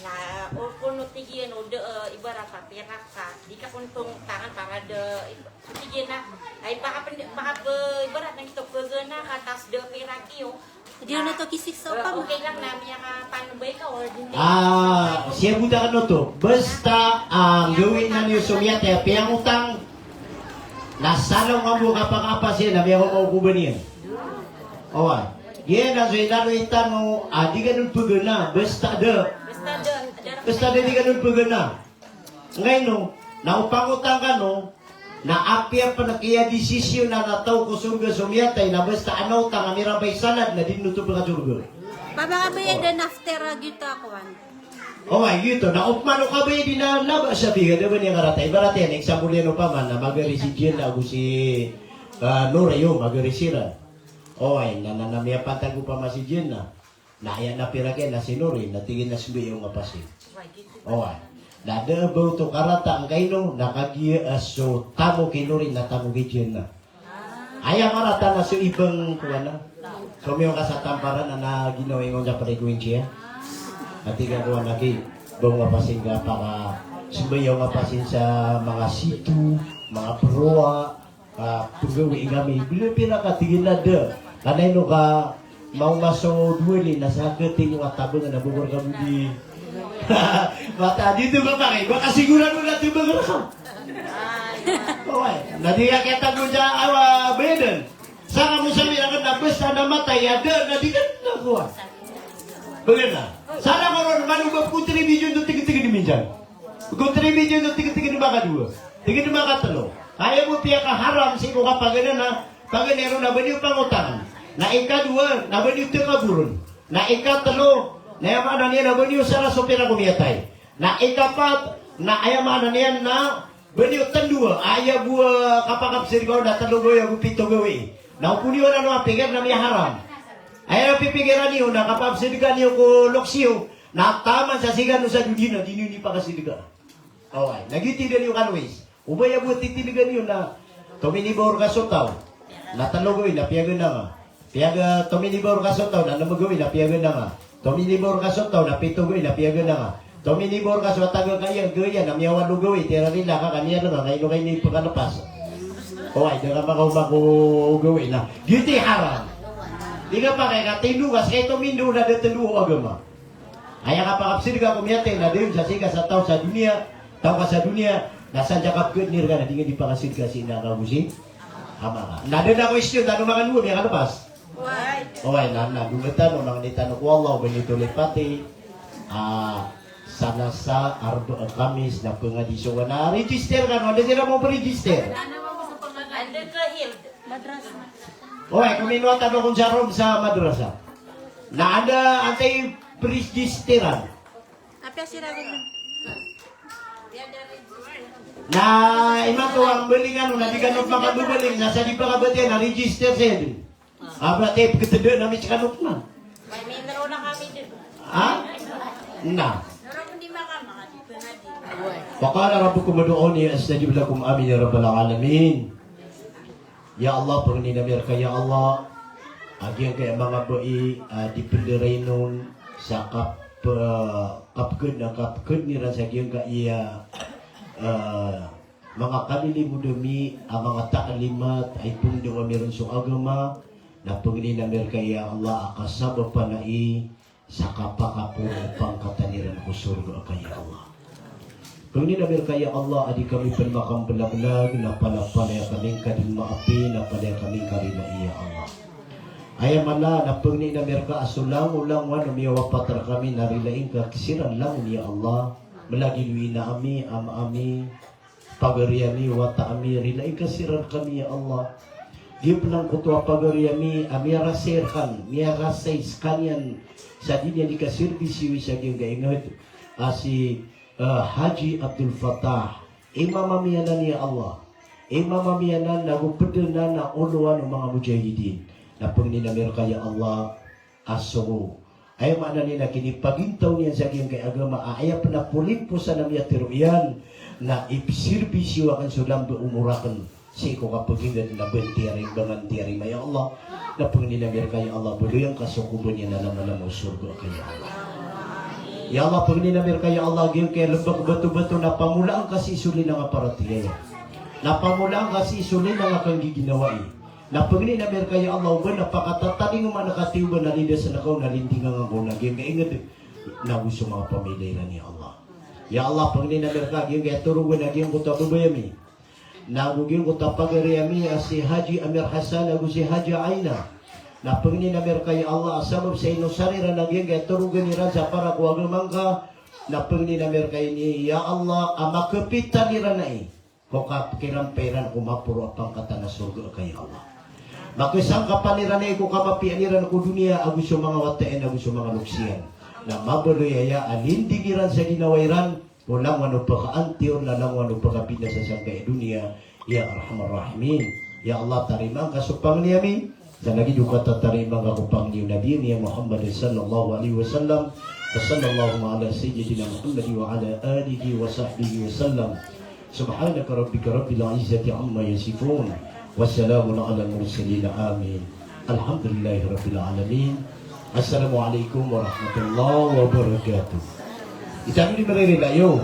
Na o kon o tig iyan o da, eh, ibarat a pirak ka, di ka kon tongotangan para da, so tig iyan na, ay, pakap-, pakap-, ibarat na giyoto pagana ka tas da pirak iyo. Di na to kisiksa o pama. Okay lang na miyakapanobay ka or di. Ah, siyabotan kano to. Basta, ah, gawii niyo so miyatay a piyangotang. Na salaw mambo kapakaapas iyan na miyakaoma o koban iyan. Oway. Giyanan so inaloy tano a di kano pegena, basta da. Basta da di kano pegena. Ngaino, na o pangotang kano, na apiya pen kiyadesisyonan a taw ko sorga so miyatay, na basta ana otang a mirabay sanad na di den oto pekasorga. Pamakabayad den after a gita kowan. Oway, gito. Na opama o kabayad iyan na, na ba sabi ka, da ba niyan karata. Ibarat iyan, example iyan opama, na magari si Jen ago si, ah, Nora iyo, magari siran. Oway, na, na, na miyapantag opama si Jen na. Na aya na pirak iyan na si Nora, na tig iyan a sembayaw nga pasing. Oway. Na da a ba oto karata angkaino, na kagiya a so tamok i Nora na tamok i Jen na. Aya marata na so ibang kowan na. So miyaona ka sa Tamparan na ginawa ingon sa pare ko India. Ati ka kowan na ki, ba nga pasing ka pakasembayaw nga pasing sa manga situ, manga beroa, ah, pegawai kami. Bila pira ka tig iyan a da. Kanay no ka maoma so dowa li na sa keting wa tabang na bobor ka budi. Mata di to ba pare, ba kasigurado na tibang ka. Oway, na di ka kiyatanggo sa awa bayadan. Sa kamo sa mirakan na bes na matay, ada na di ka na kowan. Bagana. Sa na koron mano ba contribution to tig-tig di minsan. Contribution to tig-tig di makadowa. Tig di makatelo. Aya bo piyakaharam sii ko kapagana na, pagana ron na ba niyo pangotangan. Na ikadowa, na ba niyo tekaboron. Na ikatelo, na aya maana niyan na ba niyo sara so pira ko miyatay. Na ikapat, na aya maana niyan na ba niyo tendowa, aya bo a kapakapsedka on na telo gawii ago pito gawii. Na o poniyo anan a pikir na miyaharam. Aya pipikiran iyo na kapakapsedka niyo ko loks iyo, na taman sa sigan o sa doniya na di niyo dii pakasedka. Oway, na giyoto i da niyo kanowis. O ba aya bo a titiligan iyo na tominibo rka so taw na telo gawii na piyagananga. Piyaga, tominibo rka so taw na nem gawii na piyagananga. Tominibo rka so taw na pito gawii na piyagananga. Tominibo rka so taga kaya gawii na miyawalo gawii, tira rila ka kaniya nga, ino ka ini pekalepas. Oway, da ka makaoma ko gawii na. Giyoto i haram. Di ka pakay ka tindo ka, seka i tomindo na da tendo o agama. Aya kapakapsedka ko miyatay na dayon sa seka sa taw sa doniya, taw ka sa doniya, na sa jakap ka nirka na di nga dii pakasedka sii na kagosi. Ama ka. Na da na ko istiyo, tano makan dua, miyakalepas. Oway, na, na, dongatan o mangni tano ko Allah, o ba niyo to lipati. Ah, sana sa Arba, Kamis, na pengadi so wana register kano, anda sira mo register? Anda ka Hild? Madrasa. Oway, kominowa tano kon sa room sa madrasa. Na anda antai registeran? Apiya sira ron. Na imanto a mbalingan o na di kano makabaling, na sa di pakabatiya na register sa dn. Abra te pketeda na mi skano pman. Ha? Na. Wa qala rabbukum ud'uni astajib lakum. Amin ya rabbal alamin. Ya Allah, pangnin ami rka ya Allah a giyangkaya manga bai a di pndarainon sa kap, kapked, na kapked iran sa giyangkaya, eh, manga kalilimod ami a manga ta'limat a ipndao ami ron so agama, na pangnin ami rka ya Allah a kasabapan ai sa kapakapoon o pangkatan iran ko sorga ka ya Allah. Pangnin ami rka ya Allah a di kami pn makamblablag, na palaya, palaya kami ngka dn maapi, na palaya kami ngka rilai ya Allah. Aya maana na pangnin ami rka a so langolangon o miyawapat rkami na rilai ngka siran langon ya Allah. Mlagid o ina ami, ama ami, pagari ami, wata ami, rilai ngka siran rkami ya Allah. Giya pn angkoto a pagari ami a miyarasay rkami, miyarasay skaniyan sa di niyan dii kaserbisyo sa giyangkai a ingd a si, eh, Haji Abdul Fatah. Imam ami anan ya Allah. Imam ami anan ago pd anan a olowan o manga mujahidin. Na pangnin ami rka ya Allah a so, aya maana niyan na kinipagintaw niyan sa giyangkai a agama a aya pn a polimposan a miyatero iyan na ipsirbisyo akn so lamba o mor akn sii ko kapagingd na bn tiyarima, bn tiyarima ya Allah. Na pangnin ami rka ya Allah, baloy angka so koba niyan a lamalama o sorga ka ya Allah. Ya Allah, pangnin ami rka ya Allah, giyangkai a lmbak batobato na pamolaan ka sii so linang a paratiyaya. Na pamolaan ka sii so linang a kanggiginawai. Na pangnin ami rka ya Allah, o ba na pakatatalingoma na katiyoba na lidasn ka o na lindingan ka o na giyangkai a ingd na go so manga pamilya iran ya Allah. Ya Allah, pangnin ami rka giyangkai a torogan a giyangkoto a babay ami na go giyangkoto a pagari ami a si Haji Amir Hassan ago si Haji Aina. Na pangnin ami rka ya Allah a sabap sa inosar iran a giyangkaya a torogan iran sa para ko agama ngka, na pangnin ami rka ini ya Allah a makapitan iran ai ko kapakirampay iran ko maporo a pangkatan a sorga ka ya Allah. Makasangkapan iran ai ko kamapiyaan iran ko doniya ago so manga wata iyan ago so manga loks iyan. Na mabaloy aya a linding iran sa ginawa iran ko langowan o pakaantiyor na langowan o pakabinasa sangkaya doniya, ya Arhamar Rahimin. Ya Allah, tarimaa ngka so pangni ami, sa lagid o katatarima ngka ko pangni o Nabi ami a Muhammad sallallahu alaihi wasallam. Wa sallallahu ala sayyidina Muhammad wa ala alihi wa sahbihi wa sallam. Subhanaka rabbika rabbil izzati amma yasifun. Wa salamun ala mursalin. Amin. Alhamdulillahi rabbil alamin. Assalamu alaikum warahmatullahi wabarakatuh. Itano di maririlayo.